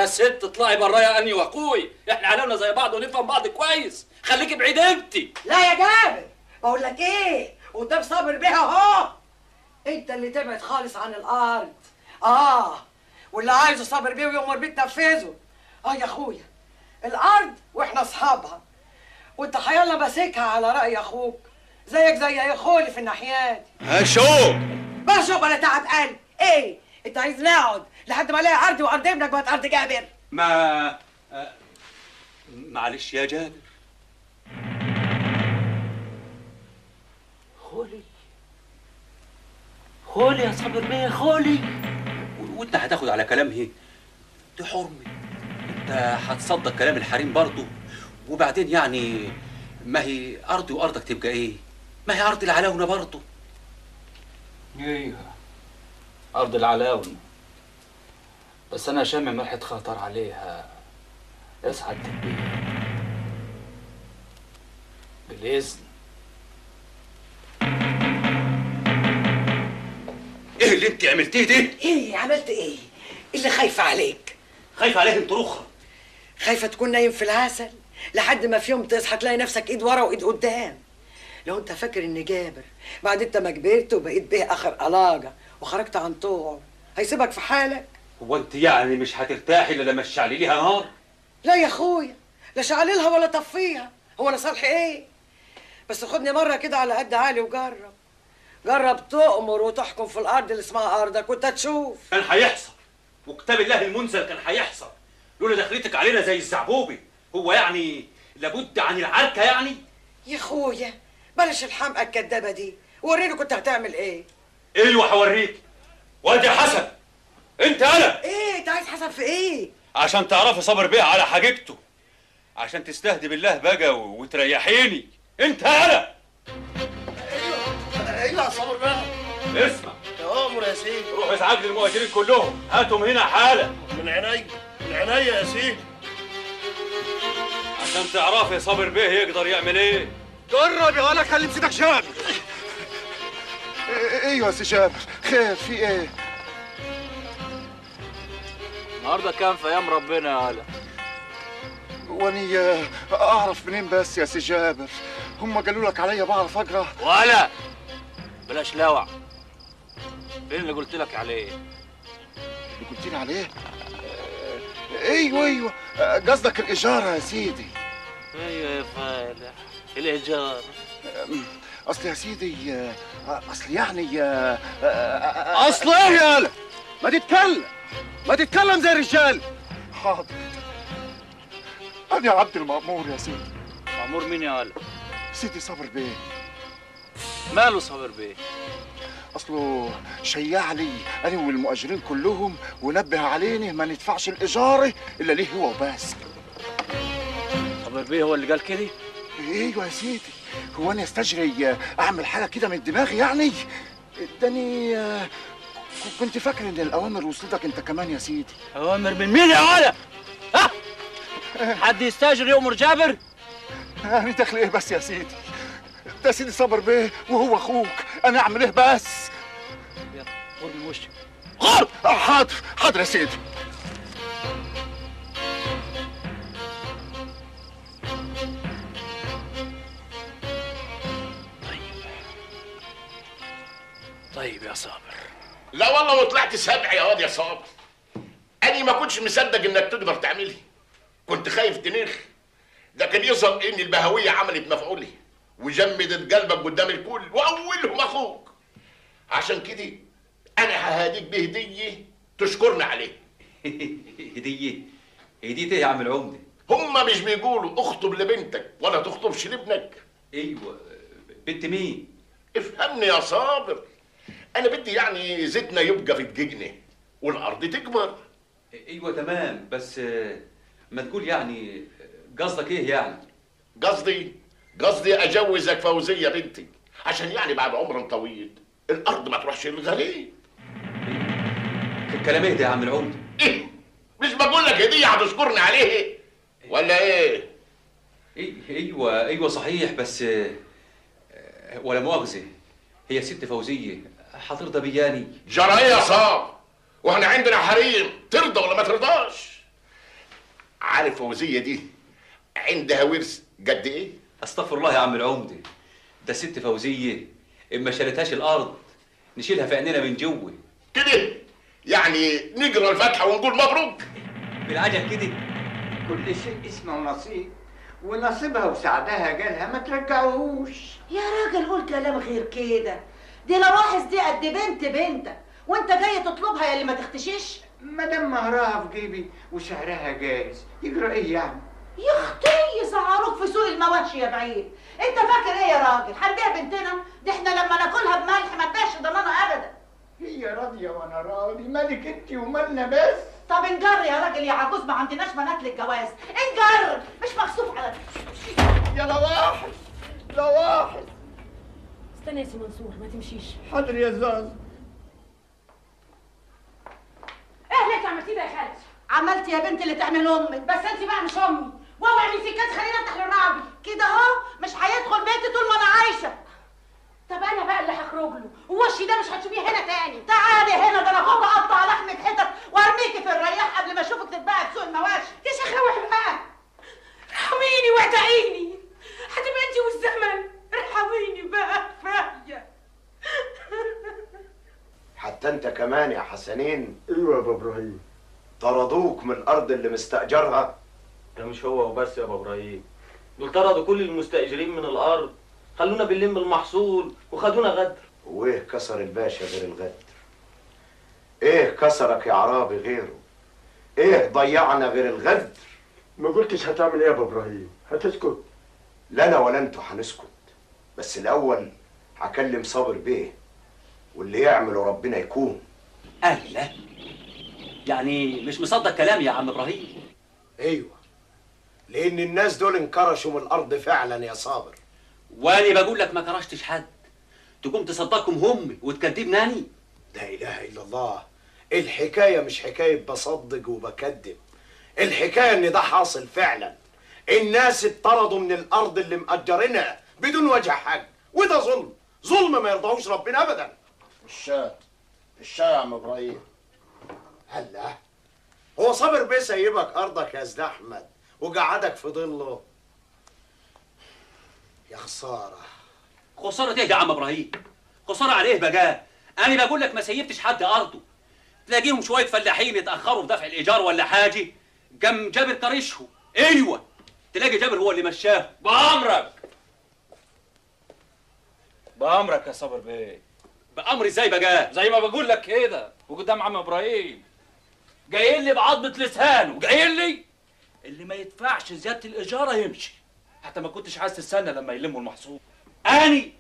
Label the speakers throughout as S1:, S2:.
S1: يا ست اطلعي برايا اني واخوي، احنا علاونا زي بعض ونفهم بعض كويس، خليكي بعيد انت.
S2: لا يا جابر، بقول لك ايه، قدام صابر بيه اهو، انت اللي تبعد خالص عن الارض. واللي عايزه صابر بيه ويؤمر بيه تنفذه. يا اخويا الارض واحنا اصحابها، وانت حيالله ماسكها على راي اخوك، زيك زي يا خولي في الناحية دي.
S1: هشوف
S2: بشوف ولا تعب قلب. ايه انت عايز نقعد لحد ما الاقي ارضي وارض ابنك بقت ارض جابر؟
S1: ما معلش يا جابر. خولي خولي يا صابر بيه خولي، وانت هتاخد على كلام هي دي حرمي؟ انت هتصدق كلام الحريم برضه؟ وبعدين يعني ما هي ارضي وارضك تبقى ايه؟ ما هي ارض العلاونه برضه.
S3: ايوه ارض العلاونه، بس انا شامم ريحه خطر عليها. اسعد تكبير بالاذن.
S1: ايه اللي انت عملتيه ده؟
S2: ايه عملت ايه؟ اللي خايفة عليك.
S1: خايفة عليه انت رخرة.
S2: خايفة تكون نايم في العسل لحد ما في يوم تصحى تلاقي نفسك ايد ورا وايد قدام. لو انت فاكر ان جابر بعد انت ما كبرت وبقيت به اخر قلاجه وخرجت عن طوعه هيسيبك في حالك؟
S1: هو انت يعني مش هترتاحي الا لما تشعلي ليها نار؟
S2: لا يا اخويا، لا شعللها ولا طفيها، هو انا صالحي ايه؟ بس خدني مرة كده على قد عقلي وجرب. جرب تؤمر وتحكم في الارض اللي اسمها ارضك وانت تشوف.
S1: كان هيحصل، وكتاب الله المنزل كان هيحصل لولا دخلتك علينا زي الزعبوبي. هو يعني لابد عن العركه يعني؟
S2: يا اخويا بلاش الحمقى الكدابه دي، وريني كنت هتعمل ايه.
S1: ايوه هوريك. وادي حسن انت انا.
S2: ايه انت عايز حسن في ايه؟
S1: عشان تعرفي صابر بيه على حاجته، عشان تستهدي بالله بقى وتريحيني. انت انا.
S4: ايوه يا صابر بيه.
S1: اسمع.
S4: امر يا سيدي.
S1: روح ازعج لي المؤجرين كلهم، هاتهم هنا حالا.
S4: من عينيا، من عينيا يا سيدي.
S1: عشان تعرفي صابر بيه يقدر يعمل ايه.
S5: جرب يا ولا كلم سيدك جابر. ايوه يا سي جابر، خير في ايه؟
S3: النهارده كام في ايام ربنا يا ولا؟
S5: واني اعرف منين بس يا سي جابر؟ هم قالوا لك عليا بعرف اقرا؟
S3: ولا بلاش لوع. فين اللي قلت لك عليه؟
S5: اللي قلت لي عليه؟ ايوه ايوه، قصدك الايجار يا سيدي.
S3: ايوه يا فالح الايجار.
S5: اصل يا سيدي، اصل يعني اصل ايه يا هلا؟ ما تتكلم، ما تتكلم زي الرجال. حاضر. انا عبد المأمور يا سيدي.
S3: مأمور مين يا هلا؟
S5: سيدي صابر بيه.
S3: ماله صابر بيه؟
S5: اصله شيع لي انا والمؤجرين كلهم ونبه علينا ما ندفعش الايجار الا ليه هو وبس.
S3: صابر بيه هو اللي قال كده؟
S5: ايوه يا سيدي. هو انا استجري اعمل حاجة كده من دماغي يعني؟ اداني كنت فاكر ان الاوامر وصلتك انت كمان يا سيدي.
S3: اوامر من مين يا ولا؟ ها؟ حد يستاجر يؤمر جابر؟
S5: انا دخل ايه بس يا سيدي؟ ده سيدي صابر بيه وهو اخوك، انا اعمل ايه بس؟
S3: يلا غور من وشك. غور!
S5: حاضر حاضر يا سيدي.
S3: طيب يا صابر.
S4: لا والله وطلعت سبع يا واد يا صابر. أنا ما كنتش مصدق إنك تقدر تعملها. كنت خايف تنخ، لكن يظهر إن البهوية عملت مفعولي وجمدت قلبك قدام الكل وأولهم أخوك. عشان كده أنا ههديك بهدية تشكرني عليها.
S1: هدية؟ هدية إيه يا عم العمدة؟
S4: هما مش بيقولوا اخطب لبنتك ولا تخطبش لابنك؟
S1: أيوه، بنت مين؟
S4: افهمني يا صابر، أنا بدي يعني زيتنا يبقى في دقيقنا والأرض تكبر.
S1: أيوه تمام، بس ما تقول يعني قصدك إيه يعني؟
S4: قصدي أجوزك فوزية بنتي، عشان يعني بعد عمر طويل الأرض ما تروحش للغريب.
S1: الكلام إيه ده يا عم العمدة؟
S4: إيه؟ مش بقول لك هدية هتشكرني عليه ولا إيه؟
S1: أيوه أيوه صحيح، بس ولا مؤاخذة هي ست فوزية هترضى بياني؟
S4: جرى ايه يا صاب؟ واحنا عندنا حريم ترضى ولا ما ترضاش؟ عارف فوزيه دي عندها ورث قد ايه؟
S1: استغفر الله يا عم العمدة، ده الست فوزيه اما شالتهاش الارض نشيلها في عينينا من جوه
S4: كده، يعني نقرا الفاتحة ونقول مبروك
S1: بالعجل كده.
S6: كل شيء اسمه نصيب، ونصيبها وسعدها جالها ما ترجعوهوش.
S7: يا راجل قول كلام غير كده، دي لواحظ دي قد بنت بنتك وانت جاي تطلبها يا اللي ما تختشيش.
S6: ما دام مهرها في جيبي وسعرها جاهز يجرى ايه يعني؟
S7: يا اختي سعروك في سوق المواشي يا بعيد، انت فاكر ايه يا راجل؟ هنبيع بنتنا؟ دي احنا لما ناكلها بملح ما تبيعش ضمانه ابدا.
S6: هي راضية وانا راضي، مالك انت ومالنا بس.
S7: طب انجر يا راجل يا عجوز، ما عندناش بنات للجواز، انجر مش مكسوف على
S6: يا لواحظ لواحظ.
S8: استنى يا سي منصور ما تمشيش.
S6: حاضر يا زاز.
S8: ايه اللي انت عملتيه ده يا خالتي؟
S7: عملت يا بنت اللي تعمل امك،
S8: بس انت بقى مش امي، واوعي من سكات خليني افتح للرعبي
S7: كده اهو، مش هيدخل بيتي طول ما انا عايشه.
S8: طب انا بقى اللي هخرج له، ووشي ده مش هتشوفيه هنا تاني.
S7: تعالي هنا، ده انا كنت اقطع لحمك حتت وارميكي في الرياح قبل ما اشوفك تتباعي في سوق المواشي.
S8: يا شيخه روحي بقى، ارحميني واعتقيني، هتبقى انت والزمن. ارحميني بقى كفاية.
S9: حتى انت كمان يا حسنين؟
S10: ايوه يا ابو ابراهيم.
S9: طردوك من الارض اللي مستاجرها؟
S3: ده مش هو وبس يا ابو ابراهيم، دول طردوا كل المستاجرين من الارض، خلونا بنلم المحصول وخدونا غدر.
S9: وايه كسر الباشا غير الغدر؟ ايه كسرك يا عرابي غيره؟ ايه ضيعنا غير الغدر؟
S10: ما قلتش هتعمل ايه يا ابو ابراهيم؟ هتسكت؟
S9: لا انا ولا انتوا هنسكت، بس الاول هكلم صابر بيه، واللي يعمله ربنا يكون.
S1: الله، يعني مش مصدق كلامي يا عم ابراهيم؟
S9: ايوه، لان الناس دول انكرشوا من الارض فعلا يا صابر.
S1: واني بقول لك ما كرشتش حد، تقوم تصدقهم هم وتكذبني اني؟
S9: لا اله الا الله، الحكاية مش حكاية بصدق وبكذب، الحكاية ان ده حاصل فعلا. الناس اتطردوا من الارض اللي مأجرينها بدون وجه حق، وده ظلم، ظلم ما يرضاهوش ربنا ابدا.
S4: الشاي الشاي يا عم ابراهيم.
S9: هلا هو صابر بيه سايبك ارضك يا سيد احمد وقعدك في ظله؟ يا خسارة.
S1: خسارة ايه يا عم ابراهيم؟ خسارة عليه بقى؟ انا بقول لك ما سيبتش حد ارضه. تلاقيهم شوية فلاحين اتاخروا في دفع الايجار ولا حاجة، جم جابر كرشهم. ايوه، تلاقي جابر هو اللي مشاه.
S3: بامرك بامرك يا صابر بيه.
S1: بامر ازاي بقى؟
S3: زي ما بقول لك كده، وقدام عم ابراهيم جايين لي بعظمة لسانه، جايين لي اللي ما يدفعش زيادة الايجار يمشي. حتى ما كنتش عايز تستنى لما يلموا المحصول.
S1: اني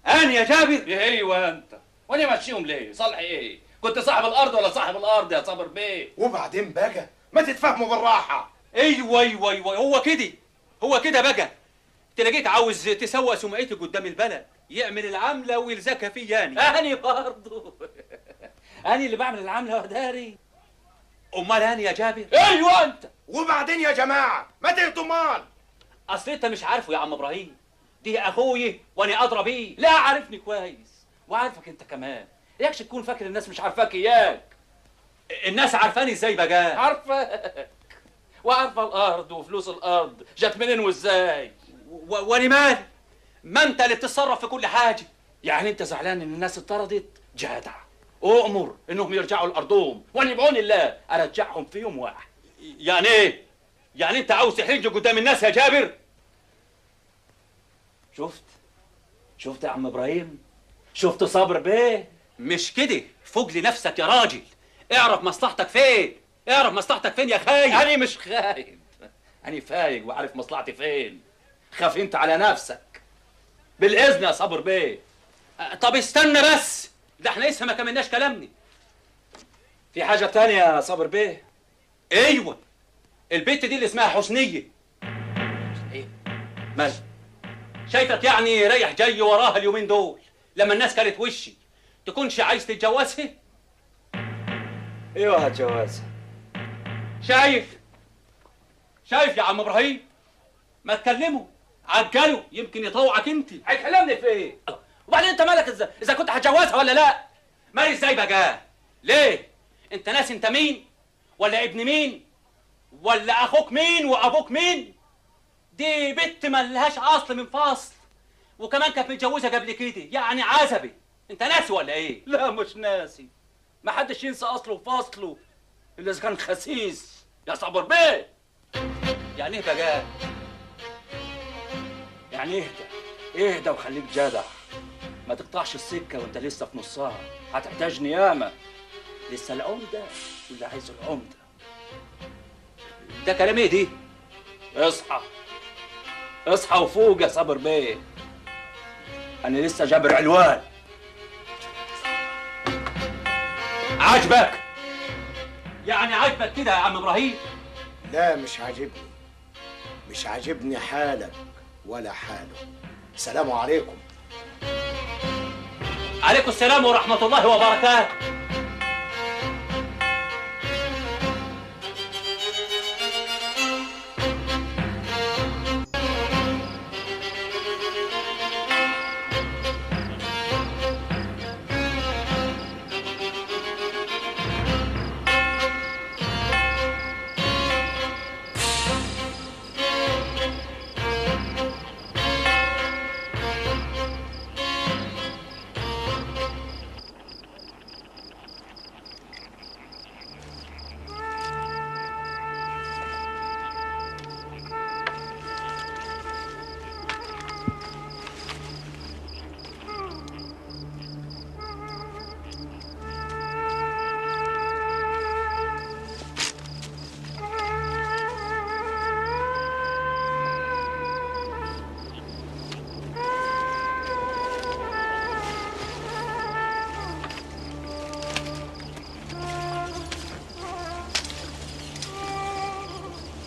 S1: يا جابر؟
S3: ايوه انت، وانا ماشيهم ليه؟ صالحي ايه؟ كنت صاحب الارض ولا صاحب الارض يا صابر بيه؟
S9: وبعدين بقى ما تتفاهموا بالراحة.
S1: ايوه ايوه ايوه، هو كده هو كده بقى. تلاقيك عاوز تسوق سمعتي قدام البلد، يعمل العملة ويلزقها فيا انا.
S3: انا برضه انا اللي بعمل العملة وداري.
S1: امال انا يا جابر؟
S3: ايوه انت.
S9: وبعدين يا جماعة ما تهتوا مال.
S1: اصل انت مش عارفه يا عم ابراهيم، دي اخوي وانا ادرى بيه.
S3: لا عارفني كويس وعارفك انت كمان، ياكش تكون فاكر الناس مش عارفاك اياك.
S1: الناس عارفاني ازاي بقى؟
S3: عارفاك وعارفه الارض وفلوس الارض جت منين وازاي.
S1: وانا مالي؟ ما انت اللي بتتصرف في كل حاجة.
S3: يعني انت زعلان ان الناس اتطردت؟ جدع، اؤمر انهم يرجعوا لارضهم، وانا بعون الله ارجعهم في يوم واحد.
S1: يعني ايه؟ يعني انت عاوز تحرجني قدام الناس يا جابر؟
S3: شفت؟ شفت يا عم ابراهيم؟ شفت صابر بيه؟
S1: مش كده، فوق لنفسك يا راجل، اعرف مصلحتك فين، اعرف مصلحتك فين يا خايب.
S3: انا مش خايب، انا فايق وعارف مصلحتي فين. خاف انت على نفسك. بالاذن يا صابر بيه.
S1: طب استنى بس، ده احنا لسه ما كملناش كلامنا.
S3: في حاجة تانية يا صابر بيه؟
S1: ايوه، البت دي اللي اسمها حسنيه.
S3: ايه؟
S1: مال؟ شايفك يعني رايح جاي وراها اليومين دول، لما الناس كانت وشي، تكونش عايز تتجوزها؟
S3: ايوه هتجوزها.
S1: شايف؟ شايف يا عم ابراهيم؟ ما تكلمه، عجله، يمكن يطوعك انت.
S3: هيكلمني في ايه؟ وبعدين انت مالك اذا كنت هتجوزها ولا لا؟
S1: مالي ازاي بقى؟ ليه؟ انت ناس انت مين؟ ولا ابن مين؟ ولا اخوك مين وابوك مين؟ دي بنت ملهاش اصل من فصل، وكمان كانت متجوزة قبل كده، يعني عزبي. انت ناسي ولا ايه؟
S3: لا مش ناسي، ما حدش ينسى اصله وفصله الا اذا كان خسيس يا صابر بيه.
S1: يعني ايه بقى؟
S3: يعني اهدى اهدى وخليك جدع، ما تقطعش السكة وانت لسه في نصها، هتحتاجني ياما. لسه العمدة واللي عايز العمدة.
S1: ده كلام ايه دي؟
S3: اصحى اصحى وفوق يا صابر بيه، انا لسه جابر علوان.
S1: عاجبك؟ يعني عاجبك كده يا عم ابراهيم؟
S9: لا مش عاجبني، مش عاجبني حالك ولا حاله. سلام عليكم.
S1: عليكم السلام ورحمة الله وبركاته.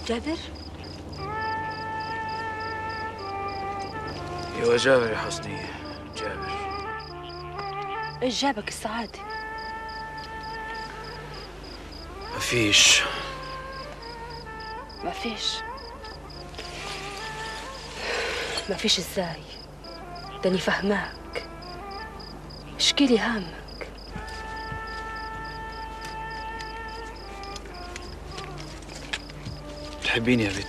S8: جابر؟
S11: ايوه جابر يا حسنية، جابر.
S8: ايش جابك السعادة؟
S11: مفيش.
S8: مفيش؟ مفيش ازاي؟ داني فهماك، اشكيلي همك.
S11: تحبيني يا بنت؟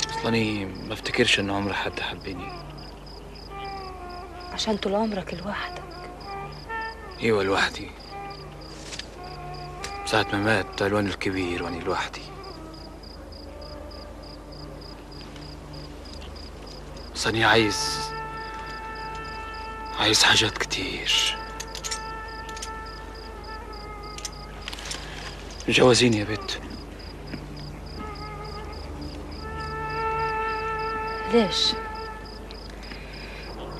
S11: اصلاني ما افتكرش ان عمر حد حبني.
S8: عشان طول عمرك لوحدك.
S11: ايوه لوحدي، ساعة ما مات علوان الكبير واني لوحدي. بس أنا عايز حاجات كتير. جوازيني يا بت.
S8: ليش؟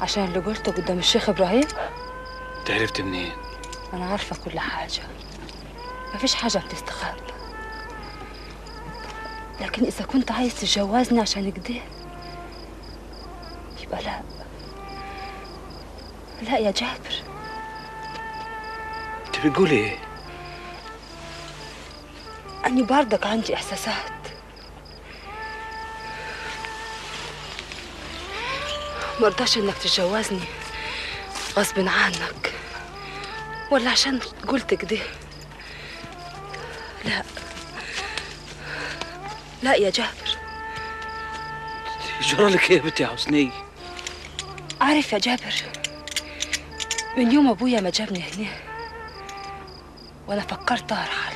S8: عشان اللي قلته قدام الشيخ إبراهيم؟
S11: انت عرفت منين؟
S8: أنا عارفة كل حاجة، مفيش حاجة بتستخبى. لكن إذا كنت عايز تتجوزني عشان كده يبقى لا، لا يا جابر.
S11: انت بتقولي ايه؟
S8: أني برضك عندي إحساسات. مرضاش إنك تتجوزني غصب عنك ولا عشان قلت كده. لا لا يا جابر.
S11: جرالك ايه يا بنتي يا حسنية؟
S8: عارف يا جابر، من يوم ابويا ما جابني هنا وانا فكرت ارحل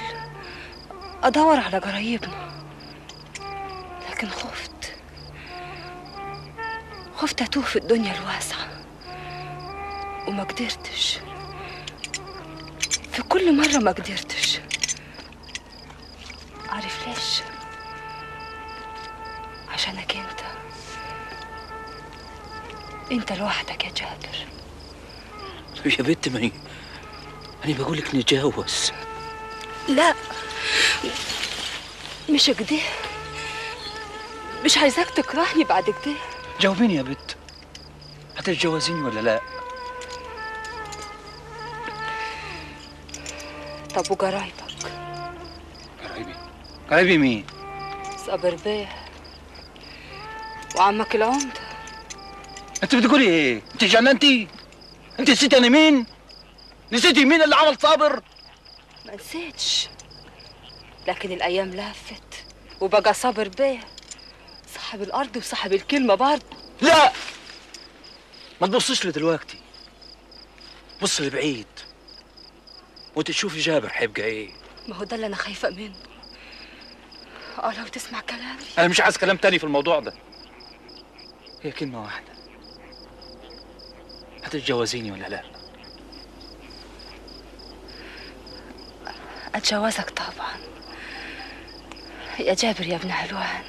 S8: ادور على قرايبنا، لكن خفت اتوه في الدنيا الواسعة وما قدرتش. في كل مرة ما قدرتش. عارف ليش؟ عشانك انت لوحدك يا جابر.
S11: يا بنت ما انا بقولك نتجوز.
S8: لا مش كده، مش عايزاك تكرهني بعد كده.
S11: جاوبيني يا بنت، هتتجوزيني ولا لا؟
S8: طب وقرايبك؟
S11: قرايبي؟ قرايبي مين؟
S8: صابر بيه وعمك العمدة.
S11: انت بتقولي ايه؟ انت جننتي؟ انت نسيتي انا مين؟ نسيتي مين اللي عمل صابر؟
S12: ما نسيتش، لكن الايام لفت وبقى صابر بيه صاحب الارض وصاحب الكلمة برضه.
S11: لا ما تبصيش لدلوقتي، بص لبعيد وانت تشوفي جابر هيبقى ايه.
S12: ما هو ده اللي انا خايفة منه. لو تسمع كلامي.
S3: انا مش عايز كلام تاني في الموضوع ده، هي كلمة واحدة، هتتجوزيني ولا لا؟
S12: اتجوزك طبعا يا جابر يا ابن علوان،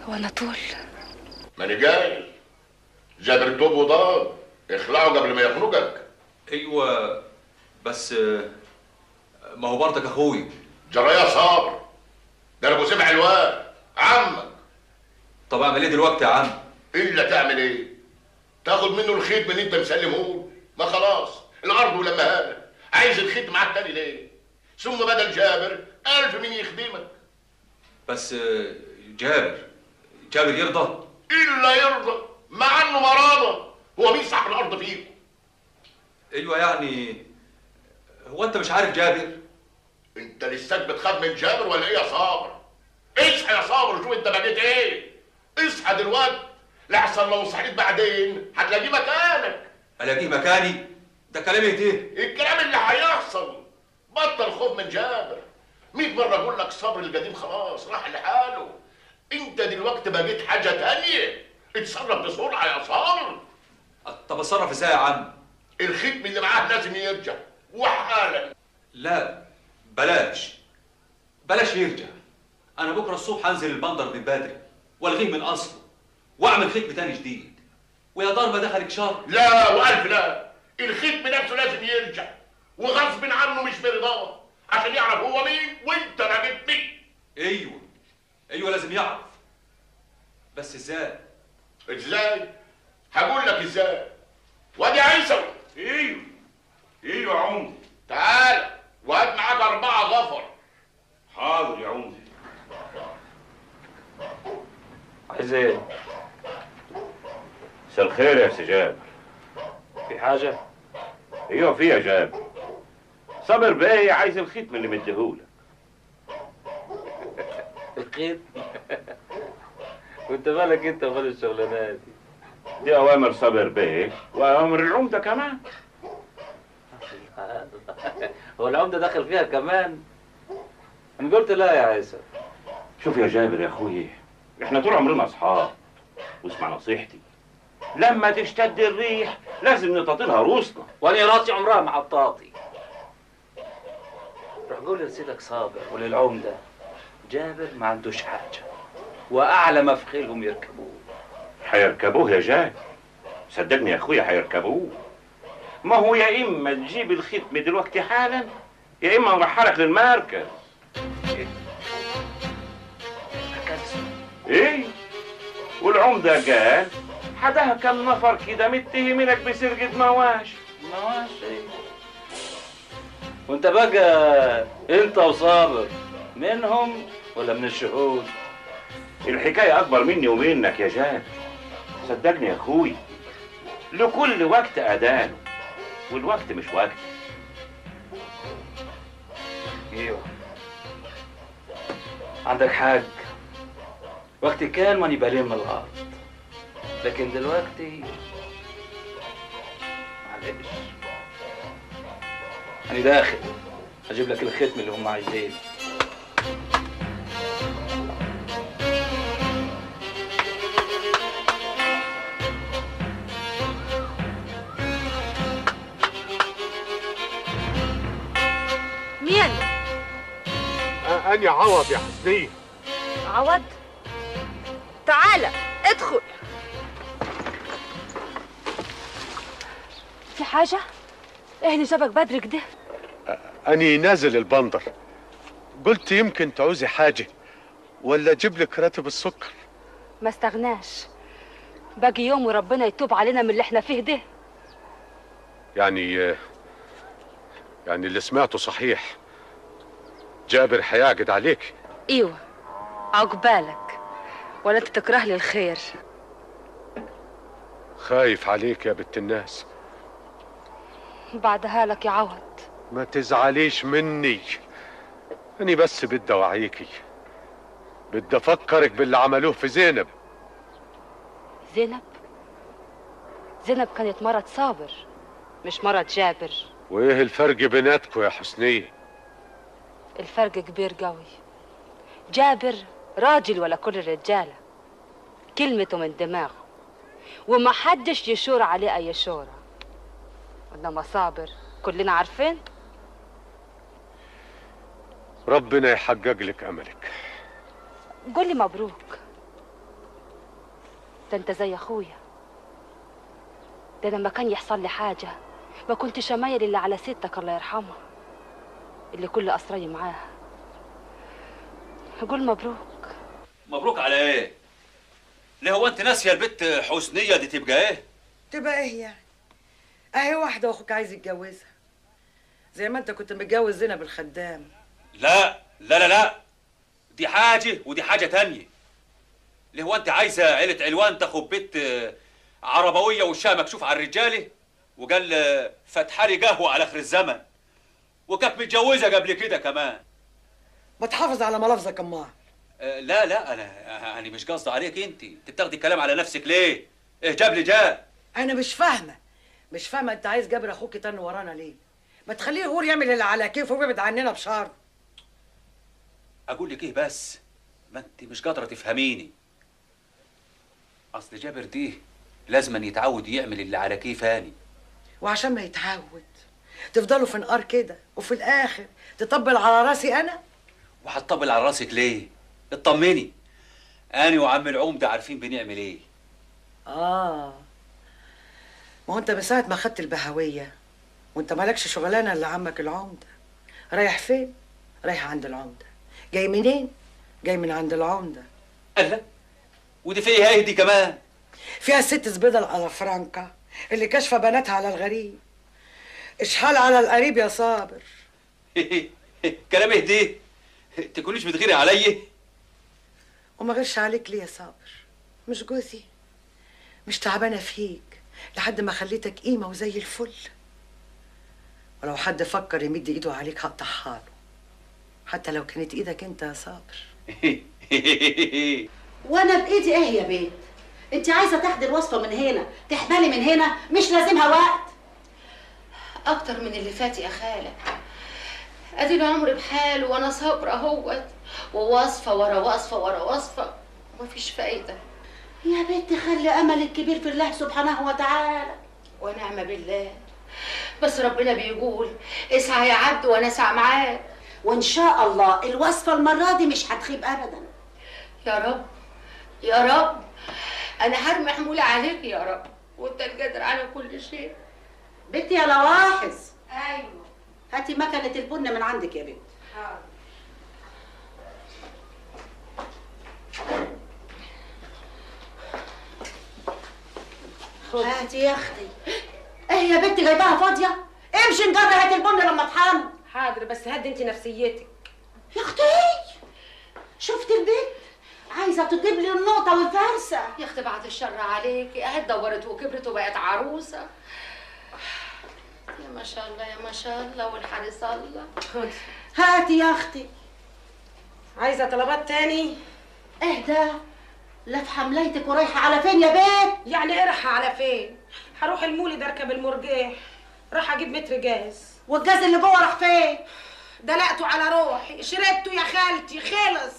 S12: وانا طول
S4: ماني جاي. جابر توب وضاد، اخلعه قبل ما يخنقك.
S1: ايوه بس ما هو برضك اخوي.
S4: جرايه يا صابر، ده انا ابو سيف علوان عمك.
S1: طب اعمل ايه دلوقتي يا عم؟
S4: الا تعمل ايه؟ تاخد منه الخيط من اللي انت مسلمة، ما خلاص الارض ولمها لك، عايز الخيط معاك تاني ليه؟ ثم بدل جابر 1000 من يخدمك.
S1: بس جابر يرضى؟
S4: الا يرضى، مع انه ما راضى. هو مين صاحب الارض فيكم؟
S1: ايوه يعني هو انت مش عارف جابر؟
S4: انت لساك بتخاف من جابر ولا ايه يا صابر؟ اصحى يا صابر، شوف انت بقيت ايه؟ اصحى دلوقتي، لحسن لو صحيت بعدين هتلاقيه مكانك.
S1: الاقيه مكاني؟ ده كلام ايه ده؟
S4: الكلام اللي هيحصل. بطل خوف من جابر، 100 مرة اقول لك صبر القديم خلاص راح لحاله. انت دلوقتي بقيت حاجة تانية، اتصرف بسرعة يا صابر.
S1: طب اتصرف ازاي يا عم؟
S4: الختم اللي معاه لازم يرجع وحالا.
S1: لا بلاش بلاش يرجع، انا بكره الصبح هنزل البندر من بدري والغيه من اصله واعمل ختم تاني جديد، ويا دار ما دخلك شر.
S4: لا والف لا، الختم نفسه لازم يرجع وغصب عنه مش برضاه، عشان يعرف هو مين وانت راجل مين.
S1: ايوه ايوه لازم يعرف، بس ازاي؟
S4: ازاي؟ هقول لك ازاي. وادي عيسى.
S13: ايوه ايوه يا عمدي.
S4: تعال وهات معاك 4 غفر.
S13: حاضر يا عمدي.
S3: عايز ايه؟
S13: مساء الخير يا سي جابر.
S3: في حاجة؟
S13: ايوه في يا جابر. صابر بيه عايز الختم اللي مديهولك.
S3: الخيط؟ وانت مالك انت ومال الشغلانة دي؟
S13: دي اوامر صابر بيه واوامر العمدة كمان.
S3: هو العمدة دخل فيها كمان؟ انا قلت لا يا عيسى.
S13: شوف يا جابر يا اخوي، احنا طول عمرنا اصحاب، واسمع نصيحتي، لما تشتد الريح لازم نطاطلها روسنا.
S3: وانا راسي عمرها مع الطاطي. روح قول لسيدك صابر وللعمده جابر ما عندوش حاجة، واعلى ما في خيلهم يركبوه.
S13: هيركبوه يا جابر، صدقني يا اخويا هيركبوه. ما هو يا اما تجيب الختم دلوقتي حالا، يا اما نرحلك للمركز.
S3: ايه؟ مركز؟
S13: ايه؟ والعمده قال حدها كم نفر كده متهمينك بسرقه مواشي.
S3: مواشي؟ ايه؟ وانت بقى انت وصابر منهم ولا من الشهود؟
S13: الحكاية اكبر مني ومنك يا جابر، صدقني يا اخوي، لكل وقت اذانه، والوقت مش وقت.
S3: ايوه عندك حق، وقت كان ماني بلم الارض، لكن دلوقتي معلش انا داخل اجيب لك الختم اللي هم عايزينه.
S12: مين؟
S10: أنا عوض يا حسنية.
S12: عوض؟ تعالى ادخل. في حاجة؟ ايه اللي جابك بدري كده؟
S10: أني نازل البندر، قلت يمكن تعوزي حاجة ولا أجيب لك راتب السكر.
S12: ما استغناش، باقي يوم وربنا يتوب علينا من اللي احنا فيه ده.
S10: يعني اللي سمعته صحيح، جابر هيعقد عليك.
S12: ايوه عقبالك، ولا انت تكره لي الخير.
S10: خايف عليك يا بنت الناس.
S12: بعدها لك يا عوض.
S10: ما تزعليش مني، أنا بس بدي أوعيكي، بدي أفكرك باللي عملوه في زينب.
S12: زينب؟ زينب كانت مرة صابر مش مرة جابر.
S10: وإيه الفرق بيناتكم يا حسنية؟
S12: الفرق كبير قوي. جابر راجل ولا كل الرجالة، كلمته من دماغه وما حدش يشور عليه أي شورة، إنما صابر كلنا عارفين.
S10: ربنا يحقق لك أملك.
S12: قولي مبروك، ده أنت زي أخويا. ده لما كان يحصل لي حاجة ما كنتش أميل إلا على ستك الله يرحمها، اللي كل أسري معاها. قول مبروك.
S1: مبروك على إيه؟ ليه هو أنت ناسية البت حسنية دي تبقى إيه؟
S2: تبقى إيه يعني؟ أهي واحدة وأخوك عايز يتجوزها، زي ما أنت كنت متجوز زينب الخدام.
S1: لا لا لا لا، دي حاجة ودي حاجة تانية. ليه هو أنت عايزة عيلة علوان تاخد بنت عربوية وشها مكشوف على الرجالة، وقال فتحالي قهوة على آخر الزمن، وكانت متجوزة قبل كده كمان.
S2: ما تحافظ على ملافظك أمال.
S1: لا لا، أنا مش قصدي عليك أنت، أنت بتاخدي الكلام على نفسك ليه؟ إيه جاب لي جاب؟
S2: أنا مش فاهمة، مش فاهمة أنت عايز جابر أخوك تاني ورانا ليه؟ ما تخليه يغور يعمل اللي على كيفه ويبعد عننا بشر.
S1: أقول لك إيه بس؟ ما أنت مش قادرة تفهميني. أصل جابر دي لازم يتعود يعمل اللي على كيفاني.
S2: وعشان ما يتعود تفضلوا في نقار كده، وفي الآخر تطبل على راسي أنا؟
S1: وهتطبل على راسك ليه؟ اطمني، أنا وعم العمدة عارفين بنعمل إيه.
S2: آه، ما هو أنت من ساعة ما خدت البهوية وأنت مالكش شغلانة إلا عمك العمدة. رايح فين؟ رايح عند العمدة. جاي منين؟ جاي من عند العمدة.
S1: الله، ودي فيها إيه دي كمان؟
S2: فيها الست زبيدة الألافرانكا اللي كاشفة بناتها على الغريب. اشحال على القريب يا صابر.
S1: كلام ايه دي؟ تكونيش بتغيري عليا؟
S2: وما غيرش عليك ليه يا صابر؟ مش جوزي؟ مش تعبانة فيك لحد ما خليتك قيمة وزي الفل. ولو حد فكر يمد ايده عليك هقطعها له، حتى لو كانت ايدك انت يا صابر.
S7: وانا بايدي ايه يا بيت؟ انت عايزه تاخدي الوصفة من هنا تحملي من هنا، مش لازمها وقت
S8: اكتر من اللي فات يا خاله. ادي العمر بحاله وانا صابره اهوت، ووصفه ورا وصفه ورا وصفه ومفيش فايده.
S7: يا بنت خلي املك كبير في الله سبحانه وتعالى.
S8: ونعم بالله، بس ربنا بيقول اسعى يا عبد وانا اسعى معاك،
S7: وان شاء الله الوصفة المرة دي مش هتخيب ابدا.
S8: يا رب يا رب، انا هرمي حمولة عليك يا رب، وانت القادر على كل شيء.
S7: بنتي يا لواحظ.
S8: ايوه،
S7: هاتي مكنه البن من عندك يا بنت.
S8: حاضر.
S7: هاتي يا اختي. ايه يا بنتي جايباها فاضية؟ امشي نجرب هاتي البن لما اطحن.
S8: حاضر، بس هدي انت نفسيتك
S7: يا اختي. شفت البنت عايزه تجيب لي النقطة والفرسه.
S8: يا اختي بعد الشر عليكي، اهي اتدورت وكبرت وبقت عروسه. يا ما شاء الله يا ما شاء الله، والحارس الله.
S7: خدي هاتي يا اختي.
S8: عايزه طلبات تاني؟
S7: اهدى، لافحه ملايتك ورايحه على فين يا بيت؟
S8: يعني ايه رايحة على فين؟ هروح المولد اركب المرجيح، راح اجيب متر جاز.
S7: والجاز اللي جوه راح فين؟
S8: دلقته على روحي، شربته يا خالتي خلص.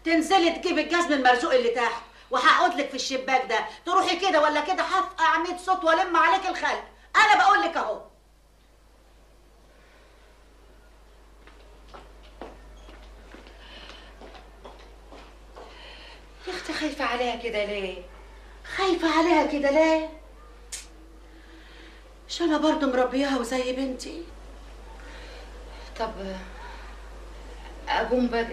S7: تنزلي تجيبي الجاز من المرزوق اللي تحت، وهقعد لك في الشباك ده، تروحي كده ولا كده هفقع 100 صوت والم عليك الخلق. انا بقول لك اهو.
S8: يا اختي خايفة عليها كده ليه؟
S7: خايفة عليها كده ليه؟ مش انا برضه مربياها وزي بنتي.
S8: طب اقوم بقى،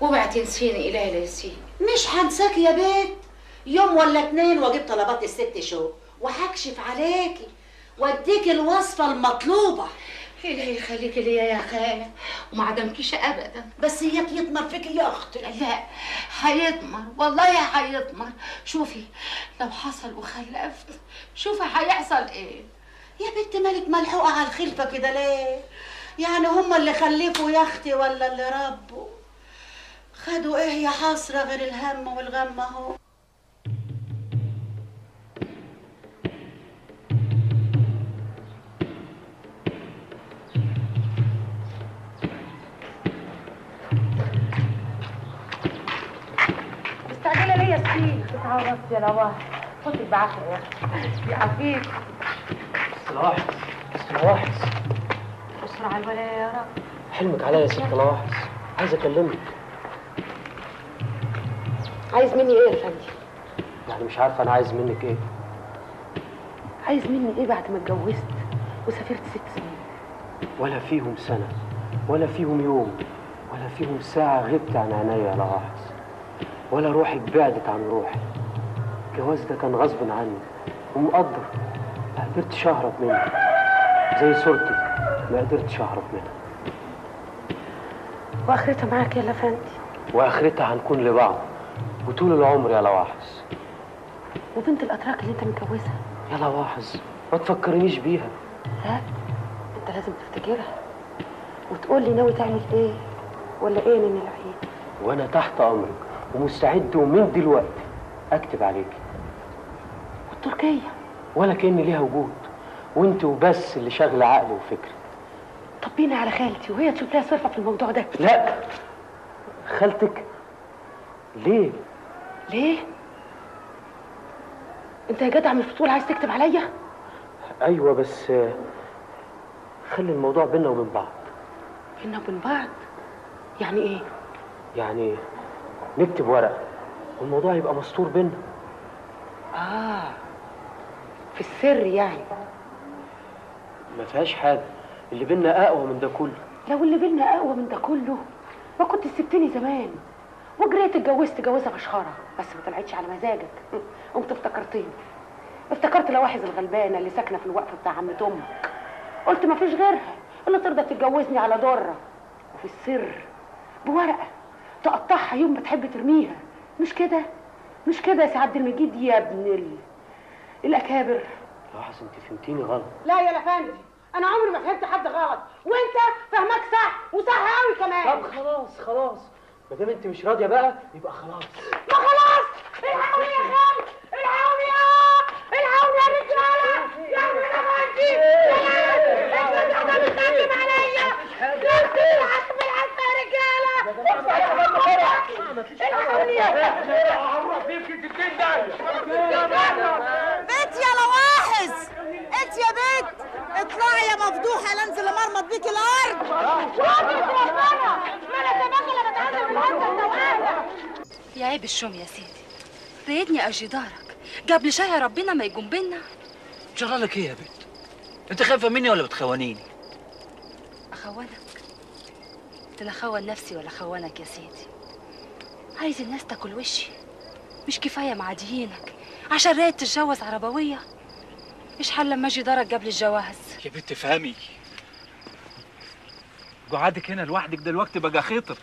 S8: اوعي تنسيني الهي لا ينسيك.
S7: مش هنساكي يا بيت، يوم ولا اتنين واجيب طلبات الست شو وهكشف عليكي واديكي الوصفة المطلوبة.
S8: الهي يخليكي ليا يا خاله وما عدمكيش ابدا.
S7: بس اياك يطمر فيكي يا اختي.
S8: لا هيطمر والله هيطمر. شوفي لو حصل وخلفت شوفي هيحصل ايه.
S7: يا بنت مالك ملحوقه على الخلفة كده ليه؟ يعني هما اللي خلفوا يا اختي ولا اللي ربوا؟ خدوا ايه يا حسرة غير الهم والغم اهو.
S14: مستعجلة ليه يا ستي؟ 9:30 يا نواه، فوتك بعافية يا اختي. يعافيك.
S15: لواحظ، لواحظ.
S14: بسرعة الولاية يا رب.
S15: حلمك عليا يا ست لواحظ، عايز اكلمك.
S14: عايز مني ايه يا فندي؟
S15: يعني مش عارفه انا عايز منك ايه؟
S14: عايز مني ايه بعد ما اتجوزت وسافرت 6 سنين؟
S15: ولا فيهم سنة، ولا فيهم يوم، ولا فيهم ساعة غبت عن عينيا يا لواحظ، ولا روحي بعدت عن روحي. الجواز ده كان غصب عني ومقدر، ما قدرتش اهرب منه، زي صورتك ما قدرتش اهرب منها.
S14: واخرتها معاك يا لفندي؟
S15: واخرتها هنكون لبعض وطول العمر يا لواحظ.
S14: وبنت الاتراك اللي انت متجوزها؟
S15: يا لواحظ ما تفكرنيش بيها.
S14: لا انت لازم تفتكرها وتقول لي ناوي تعمل ايه ولا ايه من العيد.
S15: وانا تحت امرك ومستعد ومن دلوقتي اكتب عليكي.
S14: والتركيه؟
S15: ولا كأن ليها وجود، وانت وبس اللي شاغله عقلي وفكري.
S14: طب بينا على خالتي وهي تشوف لها صرفه في الموضوع ده.
S15: لا خالتك ليه؟
S14: ليه؟ انت يا جدع مش بتقول عايز تكتب عليا؟
S15: ايوه بس خلي الموضوع بينا وبين بعض.
S14: بينا وبين بعض؟ يعني ايه؟
S15: يعني نكتب ورقة والموضوع يبقى مستور بينا.
S14: في السر يعني.
S15: ما فيهاش حاجة، اللي بينا اقوى من ده كله.
S14: لو اللي بينا اقوى من ده كله ما كنت سبتني زمان وجريت اتجوزت جوازه مشخره، بس ما طلعتش على مزاجك. قمت افتكرتني، افتكرت لواحظ الغلبانه اللي ساكنة في الوقفة بتاع عمة امك، قلت ما فيش غيرها اللي ترضى تتجوزني على ضره وفي السر بورقه تقطعها يوم ما تحب ترميها. مش كده؟ مش كده يا سي عبد المجيد يا ابن الاكابر؟
S15: لواحظ انت فهمتيني غلط.
S14: لا يا لفندي انا عمري ما فهمت حد غلط، وانت فهمك صح وصح قوي كمان.
S15: طب خلاص خلاص، ما دام انت مش راضية بقى يبقى خلاص.
S14: ما خلاص، الحقوني يا خالد، الحقوني يا الحقوني يا رجاله، يا عم لفندي، انت ده بتخدم عليا، نفسي العصب العصب يا رجاله، الحقوني يا
S10: هنروح فيك 60 دقيقة.
S7: بيت يا لواحظ، انت يا بيت اطلعي يا مفضوحه لانزل امرمط بيك الارض.
S12: يا عيب الشوم يا سيدي، ريدني اجي دارك قبل شهر ربنا ما يقوم بينا.
S11: جرالك ايه يا بنت؟ انت خايفة مني ولا بتخونيني؟
S12: اخونك؟ ده انا اخون نفسي ولا اخونك يا سيدي؟ عايز الناس تاكل وشي؟ مش كفاية معاديينك عشان رايد تتجوز عربويه؟ مش حل لما اجي دارك قبل الجواز.
S11: يا بنت افهمي، قعدك هنا لوحدك دلوقتي بقى خطر.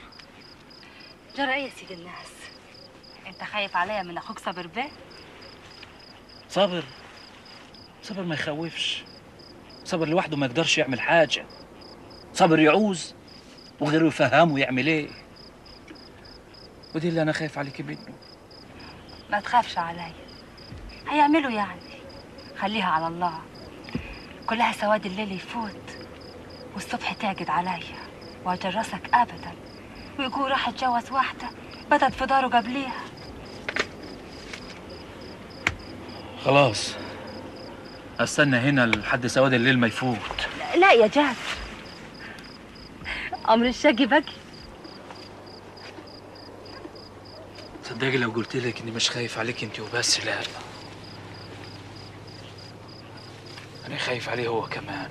S12: جرى ايه يا سيد الناس؟ انت خايف عليا من اخوك صابر بيه؟
S11: صابر؟ صابر ما يخوفش، صابر لوحده ما يقدرش يعمل حاجة. صابر يعوز وغيره يفهمه يعمل ايه، ودي اللي انا خايف عليكي منه.
S12: ما تخافش عليا، هيعملوا يعني، خليها على الله. كلها سواد الليل يفوت والصبح تعقد عليا واجرسك ابدا، ويقول راح اتجوز واحدة بدت في داره قبليها.
S11: خلاص استنى هنا لحد سواد الليل ما يفوت.
S12: لا يا جابر، امر الشقي بقي.
S11: صدقي لو قلت لك اني مش خايف عليك انت وبس، لا انا خايف عليه هو كمان.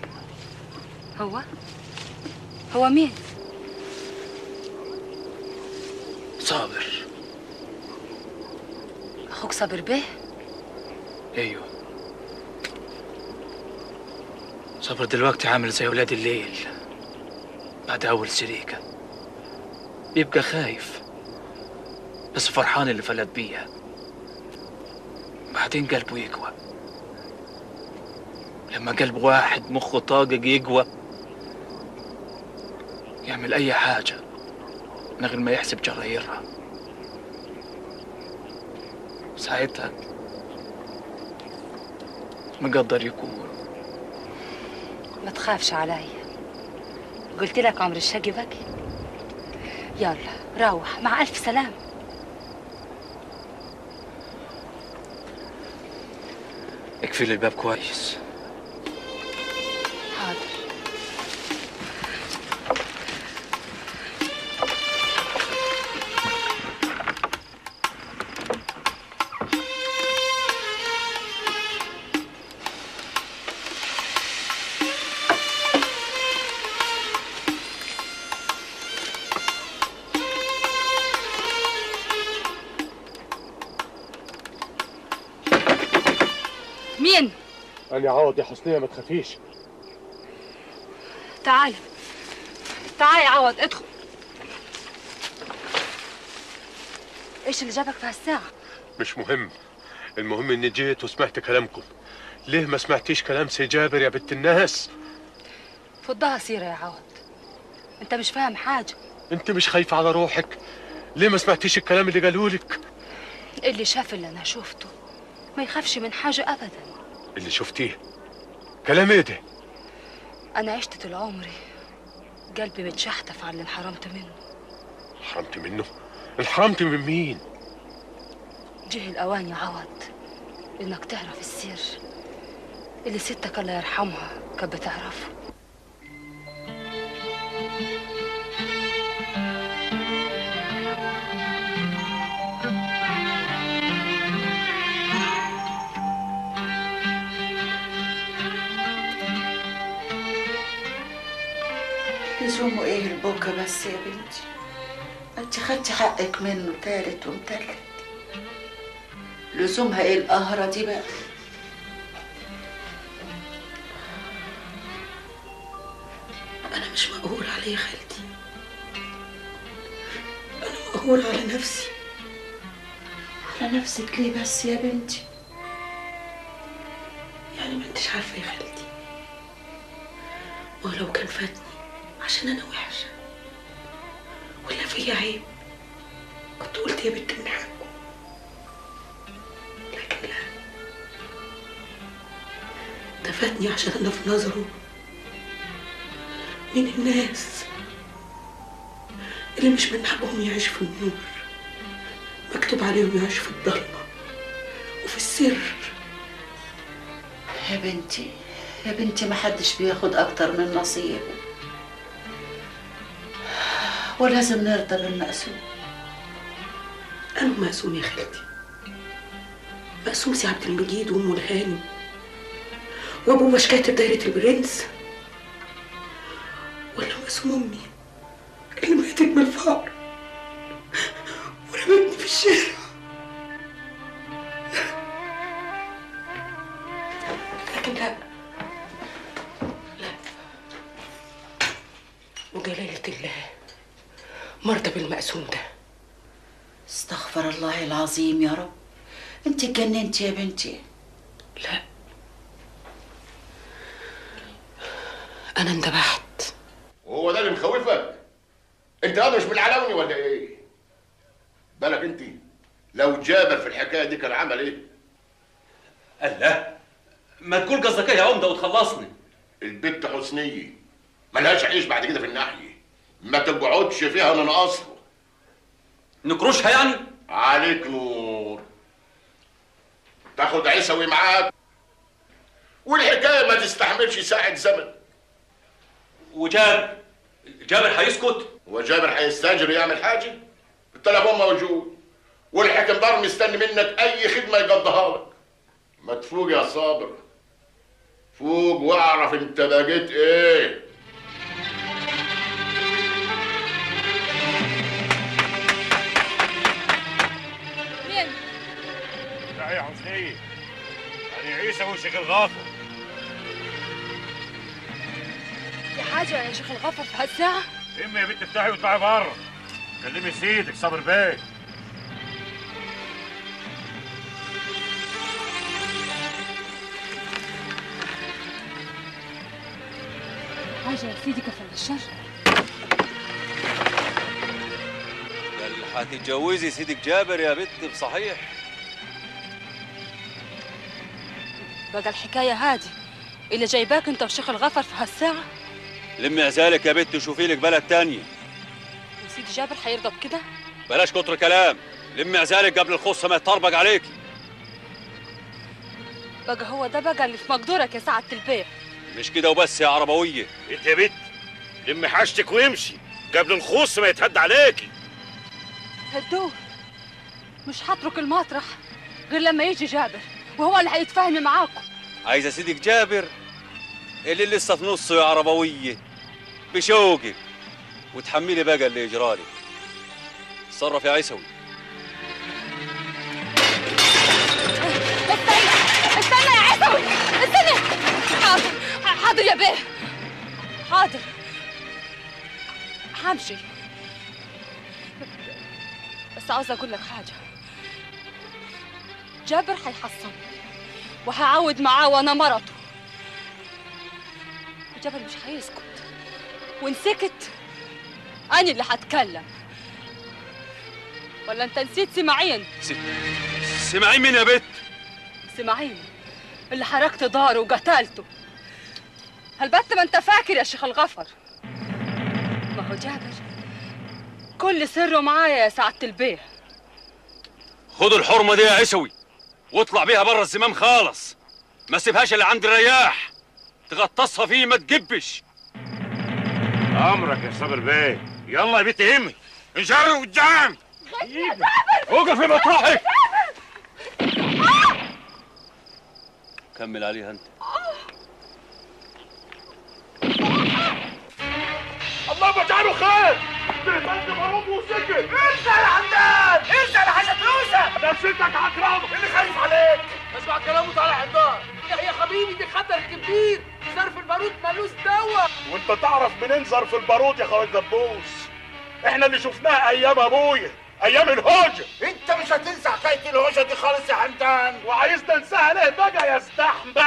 S12: هو؟ هو مين؟
S11: صابر.
S12: اخوك صابر بيه؟
S11: ايوه صابر دلوقتي عامل زي ولاد الليل بعد اول شريكه، بيبقى خايف بس فرحان اللي فلت بيها، بعدين قلبه يقوى. لما قلب واحد مخه طاقق يقوى يعمل أي حاجة من غير ما يحسب جرايرها. ساعتها مقدر يكون.
S12: ما تخافش علي، قلت لك عمر الشقي بكي. يلا روح مع ألف سلامة.
S11: اقفل الباب كويس.
S12: حاضر. مين؟
S10: أنا عوض يا حسنية، ما تخافيش.
S12: تعال تعال يا عوض، ادخل. ايش اللي جابك في هالساعة؟
S10: مش مهم، المهم اني جيت وسمعت كلامكم. ليه ما سمعتيش كلام سي جابر يا بنت الناس؟
S12: فضها سيرة يا عوض، انت مش فاهم حاجة.
S10: انت مش خايفة على روحك؟ ليه ما سمعتيش الكلام اللي قالولك؟
S12: اللي شاف اللي انا شفته ما يخافش من حاجة ابدا.
S10: اللي شفتيه كلام ايه ده؟
S12: انا عشت طول عمري قلبي متشحتف على اللي انحرمت منه.
S10: انحرمت منه؟ انحرمت من مين؟
S12: جه الاوان يا عوض انك تعرف السر اللي ستك الله يرحمها كانت بتعرفه.
S7: لزومه ايه البكا بس يا بنتي؟ انت خدتي حقك منه تالت ومتلت، لزومها ايه القهرة دي بقى؟
S14: انا مش مقهورة عليه يا خالتي، انا مقهورة على نفسي.
S7: على نفسك ليه بس يا بنتي؟
S14: يعني ما انتش عارفة يا خالتي، ولو كان فاتني عشان أنا وحشة ولا فيا عيب كنت قلت يا بنت من حقه، لكن لا، ده فاتني عشان أنا في نظره من الناس اللي مش من حقهم يعيشوا في النور، مكتوب عليهم يعيشوا في الضلمة وفي السر.
S7: يا بنتي يا بنتي، ما حدش بياخد أكتر من نصيبه، ولازم نرضى بالمقسوم.
S14: أنا مقسوم يا خالتي، مقسوم سي عبد المجيد وأمه الهانم وأبوه مش كاتب دايرة البرنس، ولا مقسوم أمي اللي ماتت من الفقر ورمتني في الشارع. لكن لا لا، وجلالة الله مرضى بالمقسوم ده.
S7: استغفر الله العظيم يا رب، انت اتجننتي يا بنتي.
S14: لا، انا اندبحت.
S4: وهو ده اللي مخوفك؟ انت هذا مش من العلاوني ولا ايه؟ بالك انت لو جابر في الحكاية دي كان عمل ايه؟
S1: الله، ما تقول قصدك ايه يا عمده وتخلصني.
S4: البت حسنيه ملهاش عيش بعد كده في الناحية، ما تقعدش فيها من اصله.
S1: نكرشها يعني؟
S4: عليك نور، تاخد عيسوي معاك والحكاية ما تستحملش ساعة زمن.
S1: وجابر، جابر هيسكت؟
S4: وجابر هيستاجر يعمل حاجة؟ التليفون موجود والحاكم دار مستني منك اي خدمة يقضيها لك. ما تفوق يا صابر، فوق واعرف انت بقيت ايه.
S12: مين؟
S13: لا يا حسنية، يعني عيسى وشيخ الغافر.
S12: في حاجة يا شيخ الغافر في هالساعة؟
S13: امي يا بنت افتحي واطلعي بره، كلمي سيدك صابر بيه.
S12: حاجة يا سيدي كفل الشر.
S1: ده اللي هتتجوزي سيدك جابر يا بت بصحيح.
S12: بقى الحكاية هادي اللي جايباك انت وشيخ الغفر في هالساعة؟
S1: لمي عزالك يا بت وشوفي لك بلد تانية.
S12: وسيدي جابر هيرضى بكده؟
S1: بلاش كتر كلام، لمي عزالك قبل الخصة ما يتطربق عليكي.
S12: بقى هو ده بقى اللي في مقدورك يا سعادة البيع.
S1: مش كده وبس يا عربوية.
S13: انت يا بت لمي حاجتك وامشي قبل الخص ما يتهد عليكي.
S12: هدوه، مش هترك المطرح غير لما يجي جابر وهو اللي هيتفاهم معاكم.
S1: عايزه سيدك جابر اللي لسه في نصه يا عربويه بشوقك، وتحملي بقى اللي يجرالك. اتصرف يا عيسوي.
S12: استنى استنى يا عيسوي استنى. حاضر حاضر يا بيه حاضر، همشي بس عاوزه اقول لك حاجة. جابر هيحصن وهعود معاه وانا مرته، وجابر مش هيسكت، وان سكت انا اللي هتكلم. ولا انت نسيت سماعين؟
S1: سماعين مين يا بت؟
S12: سماعين اللي حركت داره وقتلته. هالبت ما انت فاكر يا شيخ الغفر؟ ما هو جابر كل سره معايا يا سعادة البيه.
S1: خدوا الحرمة دي يا عيسوي واطلع بيها بره الزمام خالص، ما سيبهاش اللي عند الرياح تغطسها فيه ما تجبش.
S13: امرك يا صابر بيه. يلا يا بنت امي انجري قدام.
S1: وقفي مطرحك. كمل عليها انت.
S4: الله يجعله خير. بهتان مرض وسكت.
S16: ارجع يا حمدان، ارجع لحشتوسه.
S4: نفسيتك عكرمة اللي خايف عليك.
S16: اسمع كلامه طالع حمدان. يا حبيبي دي خطر كبير، ظرف البارود مالوش دواء.
S4: وانت تعرف منين ظرف البارود يا خالد دبوس؟ احنا اللي شفناه ايام ابويا، ايام الهوجه.
S6: انت مش هتنسى حكاية الهوجه دي خالص يا حمدان.
S4: وعايزنا ننساها ليه بقى يا استحمد؟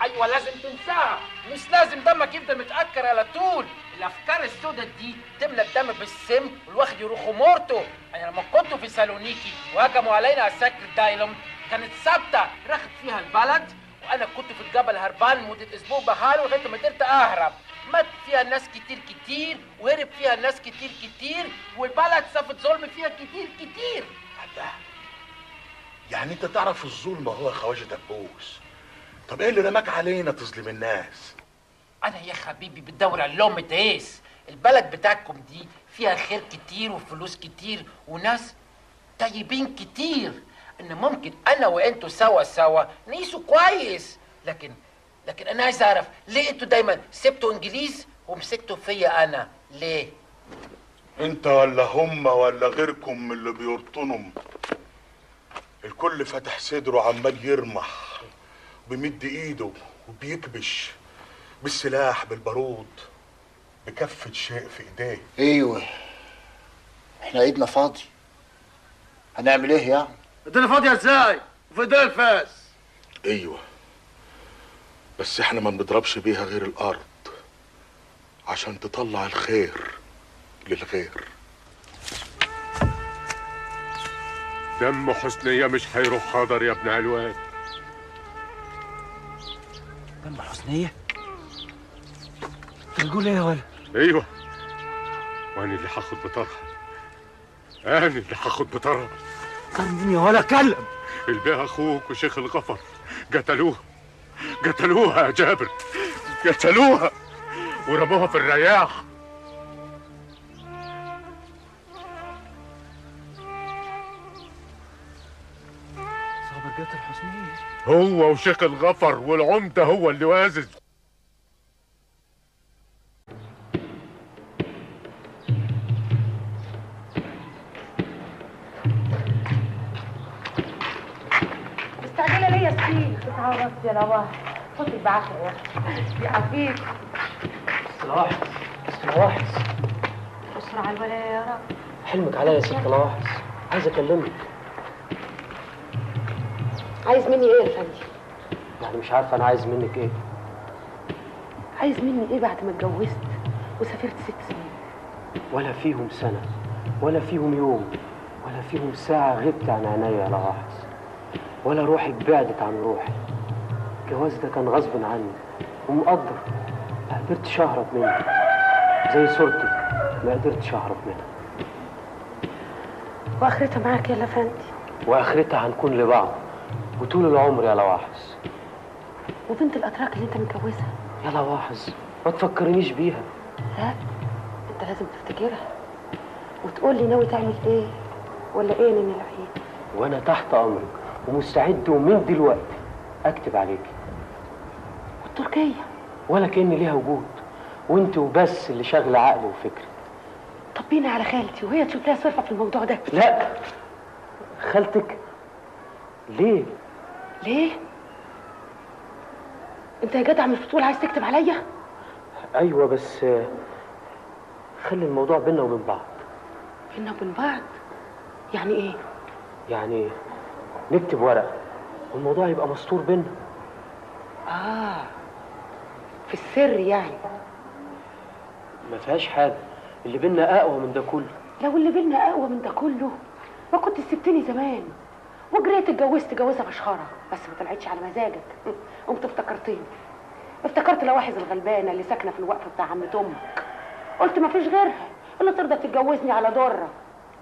S16: ايوه لازم تنساها، مش لازم دمك يفضل متأكر على طول. الافكار السوداء دي تملى الدم بالسم والواحد يروح مرته. انا لما كنت في سالونيكي وهجموا علينا عساكر دايلوم كانت ثابتة رخت فيها البلد، وانا كنت في الجبل هربان لمدة اسبوع بحاله لغاية ما قدرت اهرب. مات فيها ناس كتير كتير وهرب فيها ناس كتير كتير، والبلد صفت ظلم فيها كتير كتير.
S4: يعني انت تعرف الظلم هو يا خواجه دبوس. طب ايه اللي رماك علينا تظلم الناس؟
S16: انا يا حبيبي بتدور على لقمة عيش. البلد بتاعتكم دي فيها خير كتير وفلوس كتير وناس طيبين كتير، ان ممكن انا وانتوا سوا سوا نعيشوا كويس. لكن انا عايز اعرف ليه انتوا دايما سبتوا انجليز ومسكتوا فيا انا ليه؟
S4: انت ولا هم ولا غيركم من اللي بيرطنهم، الكل فتح صدره عمال يرمح بيمد ايده وبيكبش بالسلاح بالبارود بكفة شيء في ايديه.
S6: ايوه احنا ايدنا فاضي، هنعمل ايه يعني؟
S16: ايدينا فاضية ازاي؟ وفي ايدينا الفاس.
S4: ايوه بس احنا ما بنضربش بيها غير الارض عشان تطلع الخير للغير.
S10: دم حسنية مش هيروح حاضر يا ابن علوان.
S11: دم حسنية؟ انت بتقول ايه يا ولا؟
S10: ايوه وانا اللي هاخد بطارها، انا اللي هاخد بطارها.
S11: طار مين يا ولا؟ كلم.
S10: البيه اخوك وشيخ الغفر قتلوها، قتلوها يا جابر، قتلوها ورموها في الرياح.
S11: صابر قتل حسنية
S10: هو وشيخ الغفر والعمدة هو اللي وازز.
S14: مستعجلة ليه يا ستي؟ تتعرض يا رواح، فوتك بعافية يا أختي. يعافيك.
S15: لواحظ، لواحظ.
S14: بسرعة الولاية يا رب.
S15: حلمك عليا يا ست لواحظ، عايز أكلمك.
S14: عايز مني إيه يا فندم؟
S15: يعني مش عارفة أنا عايز منك إيه؟
S14: عايز مني إيه بعد ما اتجوزت؟ وسافرت 6 سنين.
S15: ولا فيهم سنة ولا فيهم يوم ولا فيهم ساعة غبت عن عينيا يا لواحظ، ولا روحي بعدت عن روحي. الجواز ده كان غصب عني ومقدر، ما قدرتش اهرب منه زي صورتك ما قدرتش اهرب منها.
S14: واخرتها معاك يا لافندي؟
S15: واخرتها هنكون لبعض وطول العمر يا لواحظ.
S14: وبنت الاتراك اللي انت متجوزها؟
S15: يا لواحظ ما تفكرنيش بيها.
S14: لا انت لازم تفتكرها وتقول لي ناوي تعمل ايه ولا ايه من العيد.
S15: وانا تحت امرك ومستعد ومن دلوقتي اكتب عليكي.
S14: والتركية؟
S15: ولا كأن ليها وجود، وانت وبس اللي شاغله عقلي وفكري.
S14: طب بينا على خالتي وهي تشوف لها صرفه في الموضوع ده.
S15: لا خالتك ليه؟
S14: ليه؟ انت يا جدع مش بتقول عايز تكتب عليا؟
S15: ايوه بس خلي الموضوع بينا وبين بعض.
S14: بينا وبين بعض؟ يعني ايه؟
S15: يعني نكتب ورقة والموضوع يبقى مستور بينا.
S14: في السر يعني.
S15: ما فيهاش حاجة، اللي بينا اقوى من ده كله.
S14: لو اللي بينا اقوى من ده كله ما كنت سبتني زمان وجريت اتجوزت جوازه مشخره، بس ما طلعتش على مزاجك. قمت افتكرتني، افتكرت لواحظ الغلبانه اللي ساكنة في الوقفة بتاع عمة امك، قلت ما فيش غيرها اللي ترضى تتجوزني على ضره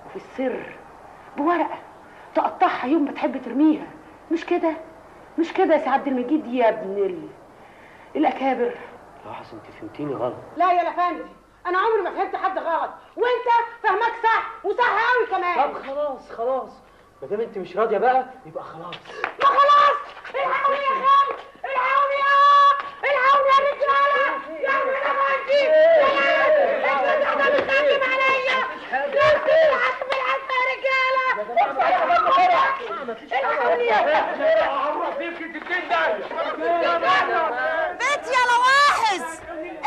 S14: وفي السر بورقه تقطعها يوم ما تحب ترميها. مش كده؟ مش كده يا سي عبد المجيد يا ابن الاكابر؟
S15: لواحظ انت فهمتيني غلط.
S14: لا يا لفندي انا عمري ما فهمت حد غلط، وانت فهمك صح وصح قوي كمان.
S15: طب خلاص خلاص، ما دام انت مش راضية بقى يبقى خلاص.
S14: ما خلاص، الحقوني يا خالد، الحقوني يا الحقوني يا رجاله، يا ابن لفندي، يا انت بتخدم عليا، نفسي العصب العصب يا رجاله، الحقوني يا
S16: هنروح فين في الدين ده؟
S17: بيت يا لواحظ،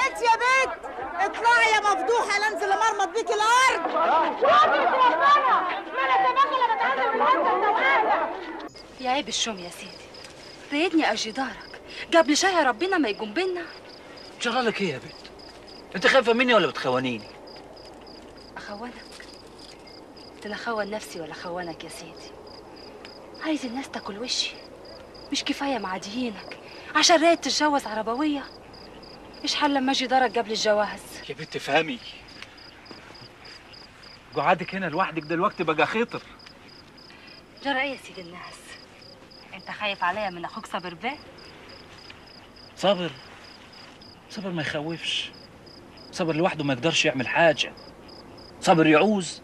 S17: انت يا بيت اطلعي يا مفضوحه لانزل امرمط بيك الارض.
S12: يا عيب الشوم يا سيدي، ريدني اجي دارك قبل شهر ربنا ما يقوم بينا.
S11: جرالك ايه يا بنت؟ انت خايفة مني ولا بتخونيني؟
S12: اخونك؟ انا اخون نفسي ولا اخونك يا سيدي؟ عايز الناس تاكل وشي؟ مش كفاية معاديينك عشان رايد تتجوز عربويه؟ ايش حل لما اجي دارك قبل الجواز؟
S11: يا بنت افهمي، قعدك هنا لوحدك دلوقتي بقى خطر.
S12: جرى ايه يا سيد الناس؟ انت خايف عليا من اخوك صابر بيه؟
S11: صابر؟ صابر ما يخوفش، صابر لوحده ما يقدرش يعمل حاجة. صابر يعوز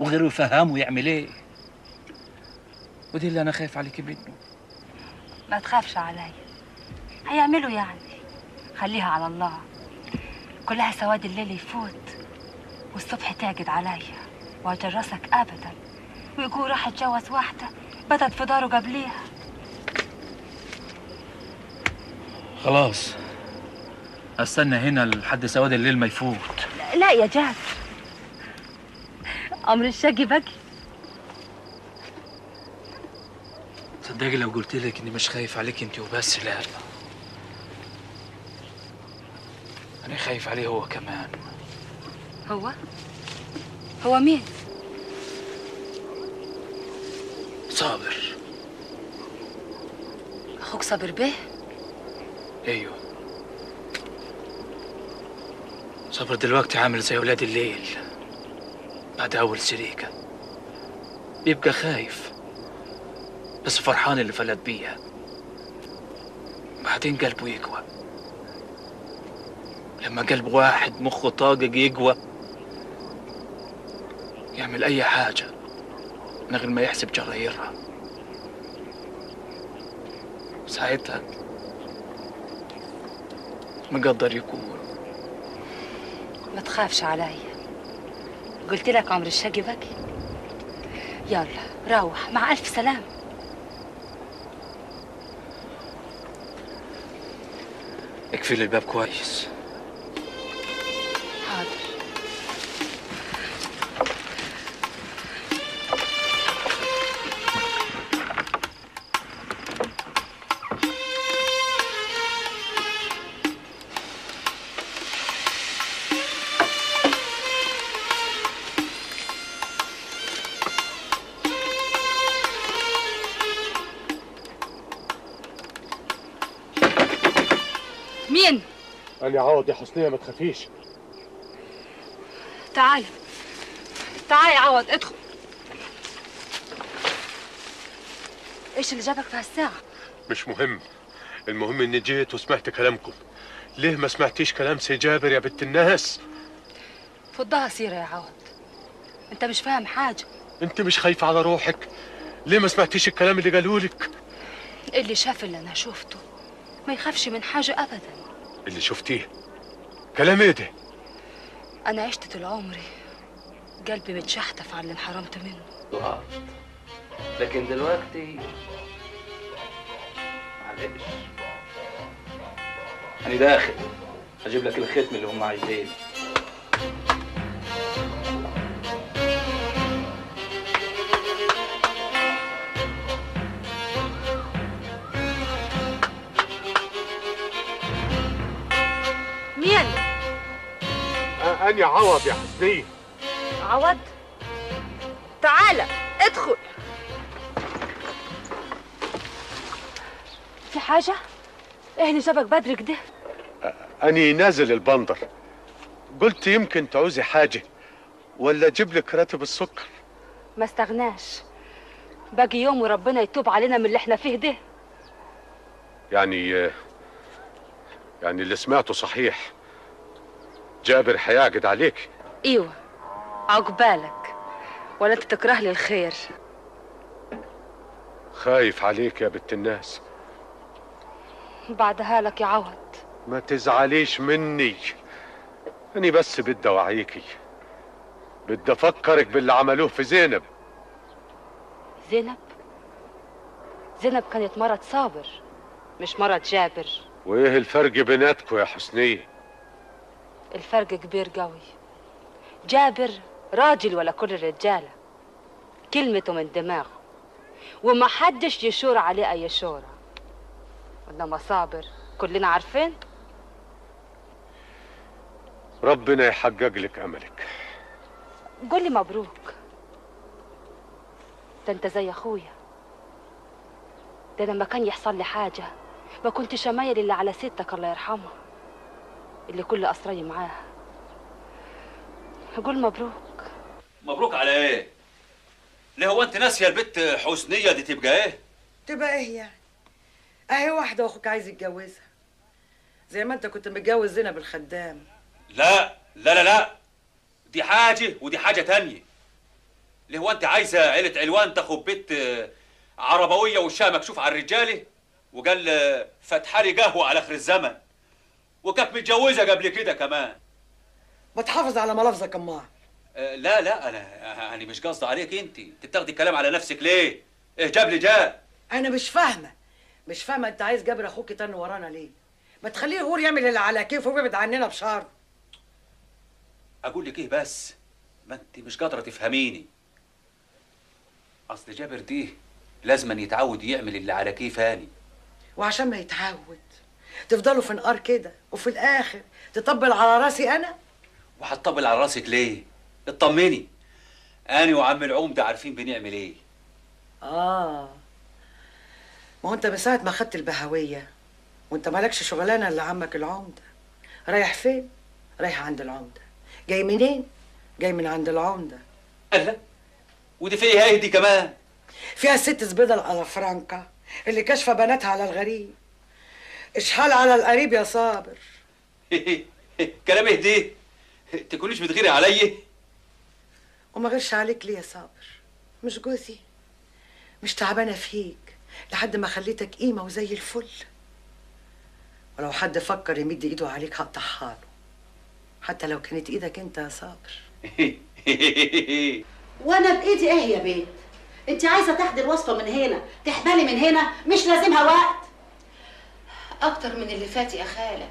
S11: وغيره يفهمه يعمل ايه، ودي اللي انا خايف عليكي منه.
S12: ما تخافش عليا، هيعملوا يعني، خليها على الله. كلها سواد الليل يفوت والصبح تعقد عليا واجرسك ابدا ويقول راح اتجوز واحدة بدت في داره قبليها.
S11: خلاص استنى هنا لحد سواد الليل ما يفوت.
S12: لا يا جابر، امر الشقي بقي.
S11: صدقي لو قلت لك اني مش خايف عليك انت وبس، لا انا خايف عليه هو كمان.
S12: هو؟ هو مين؟
S11: صابر.
S12: اخوك صابر بيه؟
S11: ايوه صابر دلوقتي عامل زي ولاد الليل بعد اول شريكه، بيبقى خايف بس فرحان اللي فلت بيها. بعدين قلبه يقوى، لما قلب واحد مخه طاقق يقوى يعمل اي حاجة من غير ما يحسب جرايرها. ساعتها مقدر يكون.
S12: ما تخافش عليا، قلت لك عمر الشقي بكي. يلا روح مع ألف سلامة.
S11: اقفلي الباب كويس.
S12: حاضر. مين؟
S10: أنا عوض يا حسنية، ما تخافيش.
S12: تعال تعال يا عوض، ادخل. ايش اللي جابك في هالساعة؟
S10: مش مهم، المهم اني جيت وسمعت كلامكم. ليه ما سمعتيش كلام سي جابر يا بنت الناس؟
S12: فضها سيرة يا عوض، انت مش فاهم حاجة.
S10: انت مش خايفة على روحك؟ ليه ما سمعتيش الكلام اللي قالولك؟
S12: اللي شاف اللي انا شفته ما يخافش من حاجة ابدا.
S10: اللي شفتيه كلام ايه ده؟
S12: انا عشت طول عمري قلبي متشحتف على اللي انحرمت منه.
S11: لكن دلوقتي معلش، أنا داخل أجيب لك الختم اللي هم عايزينه.
S12: مين؟
S10: أنا عوض يا حسنية.
S12: عوض؟ تعالى ادخل. في حاجة؟ ايه اللي جابك بدري كده؟
S10: أني نازل البندر، قلت يمكن تعوزي حاجة ولا أجيب لك راتب السكر.
S12: ما استغناش، باقي يوم وربنا يتوب علينا من اللي احنا فيه ده.
S10: يعني اللي سمعته صحيح، جابر هيعقد عليك.
S12: ايوه عقبالك، ولا انت تكره لي الخير؟
S10: خايف عليك يا بنت الناس.
S12: بعدها لك يا عوض.
S10: ما تزعليش مني، أنا بس بدي أوعيكي، بدي أفكرك باللي عملوه في زينب.
S12: زينب؟ زينب كانت مرة صابر مش مرة جابر.
S10: وإيه الفرق بيناتكم يا حسنية؟
S12: الفرق كبير قوي. جابر راجل ولا كل الرجالة، كلمته من دماغه وما حدش يشور عليه أي شورة. إنما صابر كلنا عارفين.
S10: ربنا يحقق لك أملك.
S12: قولي مبروك، ده أنت زي أخويا. ده لما كان يحصل لي حاجة ما كنتش أميل إلا على ستك الله يرحمها، اللي كل أسري معاها. قول مبروك.
S1: مبروك على إيه؟ ليه هو أنت ناسية البت حسنية دي تبقى إيه؟
S2: تبقى إيه يعني؟ أهي واحدة وأخوك عايز يتجوزها، زي ما أنت كنت متجوز زينب الخدام.
S1: لا لا لا لا، دي حاجة ودي حاجة تانية. ليه هو أنت عايزة عيلة علوان تاخد بيت عربوية وشها مكشوف على الرجالة، وقال فتحالي قهوة على آخر الزمن، وكانت متجوزة قبل كده كمان.
S2: ما تحافظ على ملافظك أمال.
S1: لا لا، أنا مش قصدي عليك أنت، أنت بتاخدي الكلام على نفسك ليه؟ إيه جاب لي جاب؟
S2: أنا مش فاهمة، مش فاهمة أنت عايز جابر أخوك يتن ورانا ليه؟ ما تخليه يغور يعمل اللي على كيفه ويبعد عننا بشر.
S1: أقول لك إيه بس، ما أنت مش قادرة تفهميني. أصل جابر دي لازم يتعود يعمل اللي على كيفاني.
S2: وعشان ما يتعود تفضلوا في نقار كده، وفي الآخر تطبل على راسي أنا؟
S1: وهتطبل على راسك ليه؟ اطمني، أنا وعم العمدة عارفين بنعمل إيه.
S2: آه، ما هو أنت من ساعة ما خدت البهوية وأنت مالكش شغلانة إلا عمك العمدة. رايح فين؟ رايح عند العمدة. جاي منين؟ جاي من عند العمدة.
S1: الله، ودي فيها ايه دي كمان؟
S2: فيها الست زبيدة الألافرانكا اللي كاشفة بناتها على الغريب. اشحال على القريب يا صابر.
S1: كلام ايه دي؟ تكونيش بتغيري عليا؟
S2: وما غيرش عليك ليه يا صابر؟ مش جوزي؟ مش تعبانة فيك لحد ما خليتك قيمة وزي الفل. ولو حد فكر يمد ايده عليك هقطعها له، حتى لو كانت ايدك انت يا صابر.
S7: وانا بايدي ايه يا بيت؟ انت عايزه تاخدي الوصفة من هنا تحبلي من هنا، مش لازمها وقت
S8: اكتر من اللي فات يا خاله.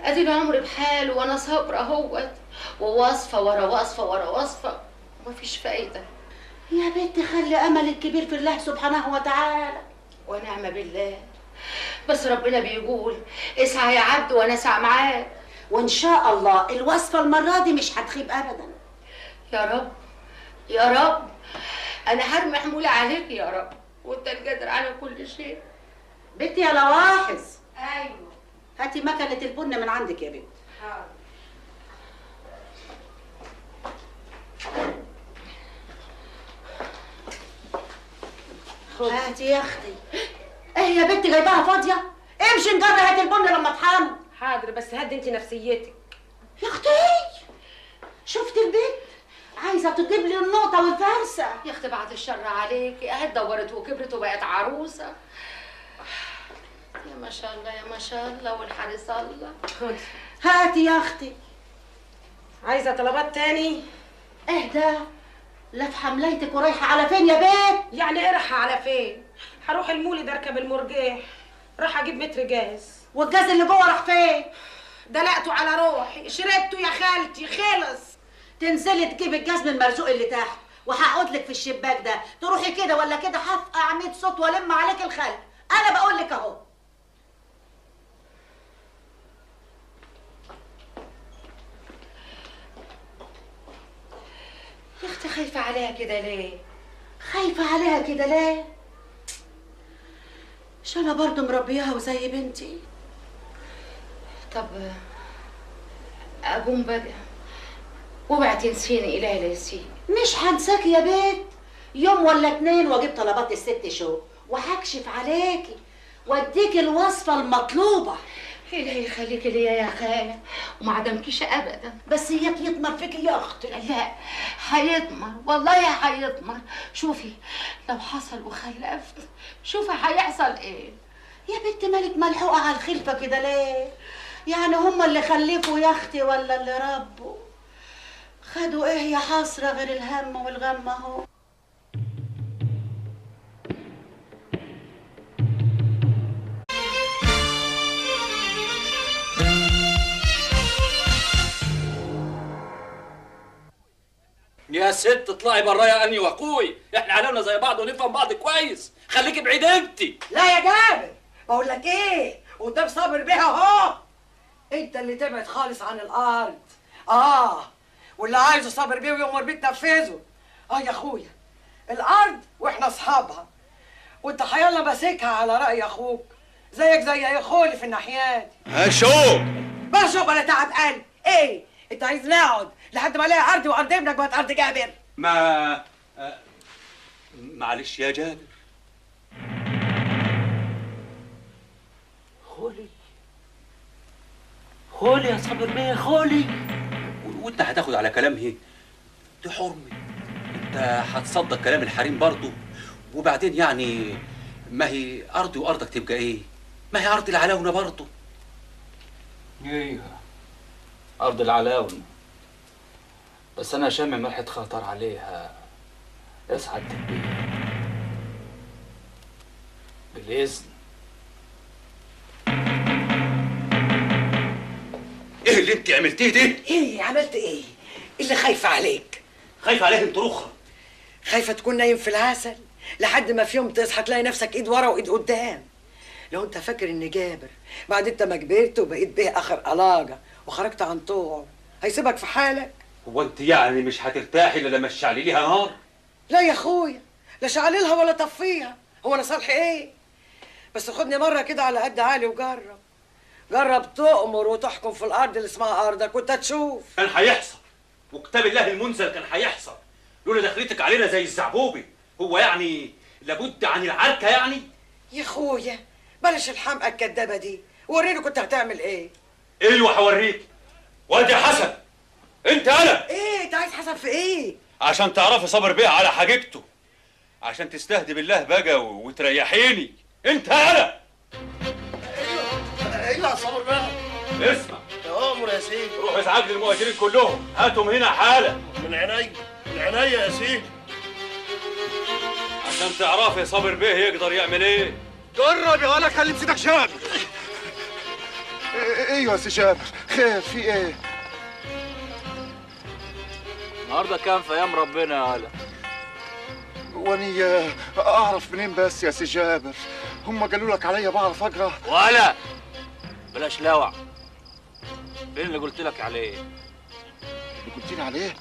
S8: ادي العمر بحاله وانا صابره اهوت، ووصفه ورا وصفه ورا وصفه ومفيش فايده.
S7: يا بنت خلي املك كبير في الله سبحانه وتعالى.
S8: ونعم بالله، بس ربنا بيقول اسعى يا عبد وانا اسعى معاك.
S7: وان شاء الله الوصفة المرة دي مش هتخيب ابدا.
S8: يا رب يا رب، انا هرمي حمولة عليك يا رب، وانت القادر على كل شيء.
S7: بنتي يا لواحظ.
S8: ايوه،
S7: هاتي مكنه البن من عندك يا بنت.
S14: حاضر.
S7: هاتي يا اختي. ايه يا بنتي جايباها فاضية؟ امشي نجرب هاتي البن لما اطحنه.
S14: حاضر، بس هدي انت نفسيتك
S7: يا اختي. شفت البنت عايزه تجيب لي النقطة والفرسه.
S8: يا اختي بعد الشر عليكي، اهي اتدورت وكبرت وبقت عروسه. يا ما شاء الله يا ما شاء الله، والحارس الله.
S14: خدي.
S7: هاتي يا اختي.
S14: عايزه طلبات تاني؟
S7: اهدى، لافحه ملايتك ورايحه على فين يا بنت؟
S14: يعني ايه رايحة على فين؟ هروح المولد اركب المرجيح، راح اجيب متر جاز.
S7: والجاز اللي جوه راح فين؟
S14: دلقته على روحي، شربته يا خالتي خلص.
S7: تنزلي تجيب الجاز من المرزوق اللي تحت، وهقعد لك في الشباك ده، تروحي كده ولا كده هفقع 100 صوت والم عليك الخلق، انا بقول لك اهو.
S8: يا اختي خايفة عليها كده ليه؟
S7: خايفة عليها كده ليه؟ مش انا برضه مربياها وزي بنتي.
S8: طب اقوم بقى، اوعي تنسيني، الهي لا ينسيك.
S7: مش هنساكي يا بنت، يوم ولا اتنين واجيب طلبات الست شو وهكشف عليكي واديكي الوصفة المطلوبة.
S8: الهي يخليكي ليا يا خاله وما عدمكيش ابدا.
S7: بس اياك يطمر فيكي يا اختي.
S8: لا هيطمر والله هيطمر. شوفي لو حصل وخلفت شوفي هيحصل ايه.
S7: يا بنت مالك ملحوقه على الخلفة كده ليه؟ يعني هما اللي خلفوا يا اختي ولا اللي ربوا؟ خدوا ايه يا حسرة غير الهم والغم اهو.
S3: يا ست اطلعي برا يا اني واخوي، احنا علونا زي بعض ونفهم بعض كويس، خليكي بعيد انت.
S2: لا يا جابر، بقول لك ايه، قدام صابر بيها اهو. انت اللي تبعد خالص عن الارض. واللي عايزه صابر بيه ويؤمر بيه تنفذه. يا اخويا الارض واحنا اصحابها، وانت حيالله ماسكها على راي اخوك، زيك زي يا خولي في الناحية دي.
S1: هشوف
S2: بشوف ولا تعب قلب. ايه انت عايز نقعد لحد ما الاقي ارضي وارض ابنك بقت ارض جابر؟
S1: ما معلش يا جابر.
S3: خولي خولي يا صابر بيه خولي.
S1: وانت هتاخد على كلام هي؟ دي حرمه، انت هتصدق كلام الحريم برضه؟ وبعدين يعني ما هي ارضي وارضك تبقى ايه؟ ما هي ارض العلاونه برضه.
S3: ايوه ارض العلاونه، بس انا شامم ريحه خطر عليها. اسعد تبيه بالاذن.
S1: ايه اللي انت عملتيه ده؟
S2: ايه عملت ايه؟ اللي خايفة عليك.
S1: خايفة عليك انت رخرة.
S2: خايفة تكون نايم في العسل لحد ما في يوم تصحى تلاقي نفسك ايد ورا وايد قدام. لو انت فاكر ان جابر بعد انت ما كبرت وبقيت به اخر قلاجه وخرجت عن طوعه هيسيبك في حالك؟
S1: هو انت يعني مش هترتاحي الا لما تشعلي ليها نار؟
S2: لا يا اخويا، لا شعللها ولا طفيها، هو انا صالحي ايه؟ بس خدني مرة كده على قد عقلي وجرب. جرب تؤمر وتحكم في الارض اللي اسمها ارضك وانت تشوف.
S1: كان هيحصل، وكتاب الله المنزل كان هيحصل لولا دخلتك علينا زي الزعبوبي. هو يعني لابد عن العركه يعني؟
S2: يا اخويا بلاش الحمقى الكدابه دي، وريني كنت هتعمل ايه.
S1: ايوه هوريك. وادي حسن انت انا.
S2: ايه انت عايز حسن في ايه؟
S1: عشان تعرفي صابر بيه على حاجته، عشان تستهدي بالله بقى وتريحيني. انت انا.
S4: ايوه يا صابر بقى.
S1: اسمع
S4: يا امر يا سيدي.
S1: روح ازعج للمؤجرين كلهم، هاتهم هنا حالا.
S4: من عينيا من عينيا يا سيدي.
S1: عشان تعرفي صابر بيه يقدر يعمل ايه.
S5: جرب يا ولا كلم سيدك جابر. ايوه يا سي جابر، خير في ايه؟
S3: النهارده كام في ايام ربنا يا هلا؟
S5: واني اعرف منين بس يا سي جابر؟ هم قالوا لك عليا بعرف اقرا؟
S3: ولا بلاش لوع. فين اللي قلت لك عليه؟
S5: اللي قلت لي عليه؟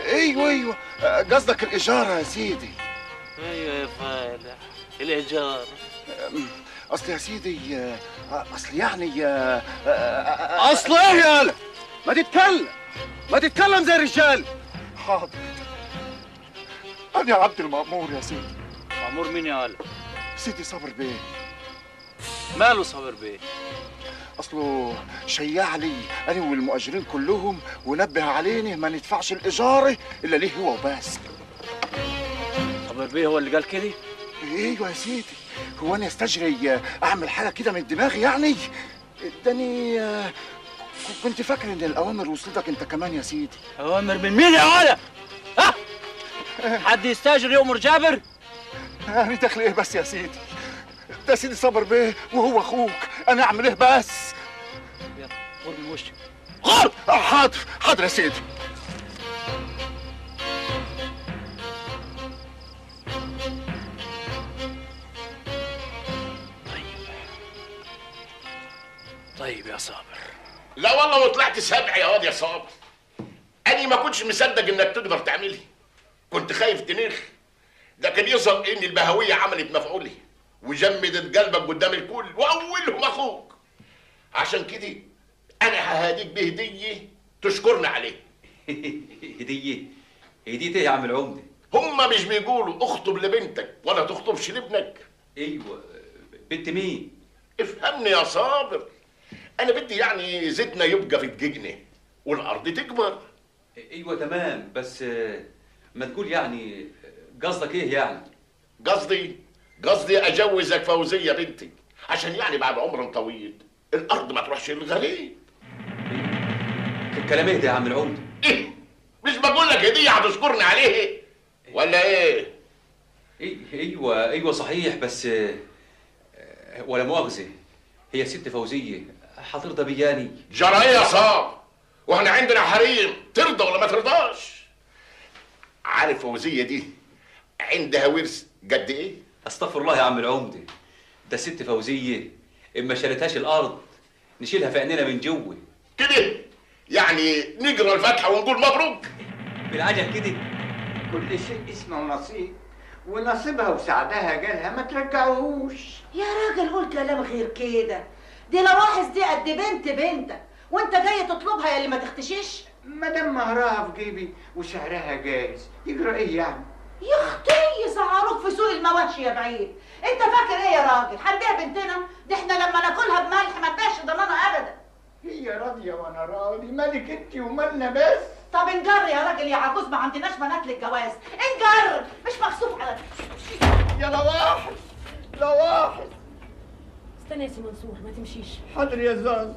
S5: ايوه ايوه، قصدك الايجار يا سيدي.
S3: ايوه يا فالح الايجار.
S5: اصل يا سيدي، اصل يعني اصل ايه يا هلا؟ ما تتكلم، ما تتكلم زي الرجال. حاضر. انا عبد المأمور يا سيدي.
S11: مأمور مين يا هلا؟
S5: سيدي صابر بيه.
S11: ماله صابر بيه؟
S5: اصله شيع لي انا والمؤجرين كلهم ونبه علينا ما ندفعش الايجار الا ليه هو وبس.
S11: صابر بيه هو اللي قال كده؟
S5: ايوه يا سيدي. هو انا استجري اعمل حاجة كده من دماغي يعني؟ اداني كنت فاكر ان الاوامر وصلتك انت كمان يا سيدي.
S11: اوامر من مين يا ولا؟ ها؟ حد يستاجر يؤمر جابر؟
S5: انا دخل ايه بس يا سيدي؟ ده سيدي صابر بيه وهو اخوك، انا اعمل ايه بس؟
S11: يلا غور من وشك.
S5: غور. حاضر حاضر يا سيدي.
S11: طيب يا صابر.
S4: لا والله وطلعت سبع يا واد يا صابر. أنا ما كنتش مصدق إنك تقدر تعملها، كنت خايف تنخ، لكن يظهر إن البهوية عملت مفعولي وجمدت قلبك قدام الكل وأولهم أخوك. عشان كده أنا ههديك بهدية تشكرني عليها.
S1: هدية؟ هدية إيه يا عم العمدة؟
S4: هما مش بيقولوا اخطب لبنتك ولا تخطبش لابنك؟
S1: أيوه، بنت مين؟
S4: افهمني يا صابر، أنا بدي يعني زيتنا يبقى في دقيقنا والأرض تكبر.
S1: أيوه تمام، بس ما تقول يعني قصدك إيه يعني؟
S4: قصدي أجوزك فوزية بنتي، عشان يعني بعد عمر طويل الأرض ما تروحش للغريب.
S1: الكلام إيه ده يا عم العمدة؟
S4: إيه؟ مش بقول لك هدية هتشكرني عليه ولا إيه؟
S1: إيه أيوه صحيح، بس ولا مؤاخذة، هي ست فوزية هترضى بياني؟
S4: جرى ايه يا صاب؟ واحنا عندنا حريم ترضى ولا ما ترضاش؟ عارف فوزيه دي عندها ورث قد ايه؟
S1: استغفر الله يا عم العمدة، ده ست فوزيه اما شالتهاش الارض نشيلها في عينينا من جوه
S4: كده، يعني نقرا الفاتحة ونقول مبروك
S1: بالعجل كده.
S6: كل شيء اسمه نصيب، ونصيبها وسعدها جالها ما ترجعوهوش.
S7: يا راجل قول كلام غير كده، دي لواحظ دي قد بنت بنتك وانت جاي تطلبها يا اللي ما تختشيش.
S6: ما دام مهرها في جيبي وسعرها جاهز يجرى ايه يعني؟
S7: يا اختي سعروك في سوق المواشي يا بعيد، انت فاكر ايه يا راجل؟ هنبيع بنتنا؟ دي احنا لما ناكلها بملح ما تبيعش ضمانه ابدا.
S6: هي راضية وانا راضي، مالك انت ومالنا بس.
S7: طب انجر يا راجل يا عجوز، ما عندناش بنات للجواز، انجر مش مغصوب على
S6: يا لواحظ لواحظ.
S14: استنى يا سي منصور ما تمشيش.
S6: حاضر يا زاز.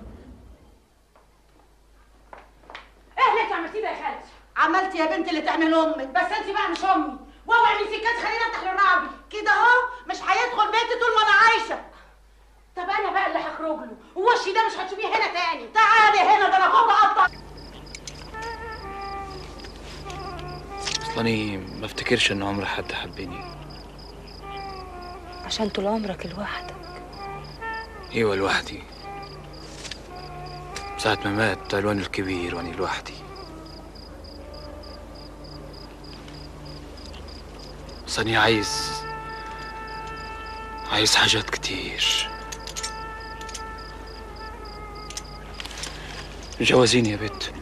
S14: ايه اللي انت عملتيه ده يا خالتي؟
S7: عملت يا بنت اللي تعمل امك،
S14: بس انت بقى مش امي، واوعي من سكتي خليني افتح للرعبي
S7: كده اهو، مش هيدخل بيتي طول ما انا عايشه.
S14: طب انا بقى اللي هخرج له، ووشي ده مش هتشوفيه هنا تاني.
S7: تعالي هنا ده انا هو اقطع.
S11: اصلاني ما افتكرش ان عمر حد حبني.
S12: عشان طول عمرك لوحدك.
S11: ايوه لوحدي، ساعة ما مات علوان الكبير واني لوحدي. بس أنا عايز حاجات كتير. جوازيني يا بت.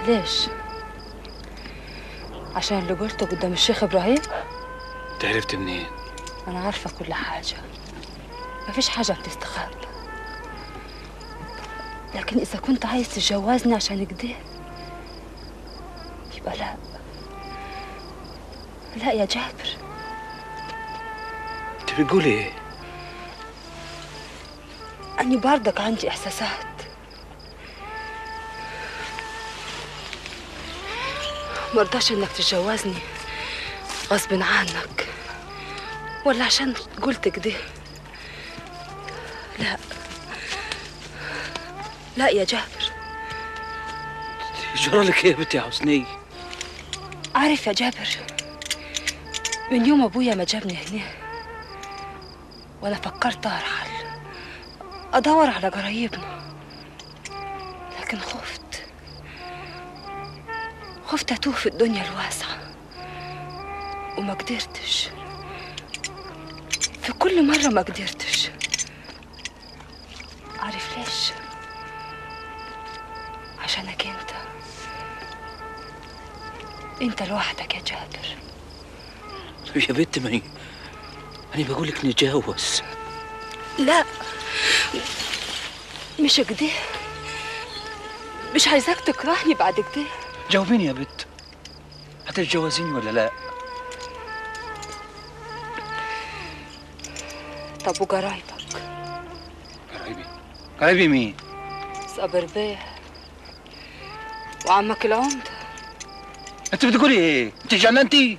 S12: ليش؟ عشان اللي قلته قدام الشيخ إبراهيم؟
S11: انت عرفت منين؟
S12: أنا عارفة كل حاجة، مفيش حاجة بتستخبى. لكن إذا كنت عايز تتجوزني عشان كده يبقى لا، لا يا جابر.
S11: انت بتقولي ايه؟
S12: أني برضك عندي إحساسات. مرضاش إنك تتجوزني غصب عنك ولا عشان قلت كده. لا لا يا جابر.
S11: جرالك ايه يا بنتي يا حسنية؟
S12: عارف يا جابر، من يوم ابويا ما جابني هنا وانا فكرت ارحل ادور على قرايبنا، لكن خفت اتوه في الدنيا الواسعة وما قدرتش. في كل مرة ما قدرتش. عارف ليش؟ عشانك انت. انت لوحدك يا جابر.
S11: يا بنت ما انا بقولك نتجوز.
S12: لا مش كده، مش عايزاك تكرهني بعد كده.
S11: جاوبيني يا بنت، هتتجوزيني ولا لا؟
S12: طب وقرايبك؟
S11: قرايبي؟ قرايبي مين؟
S12: صابر بيه وعمك العمدة.
S11: انت بتقولي ايه؟ انت جننتي؟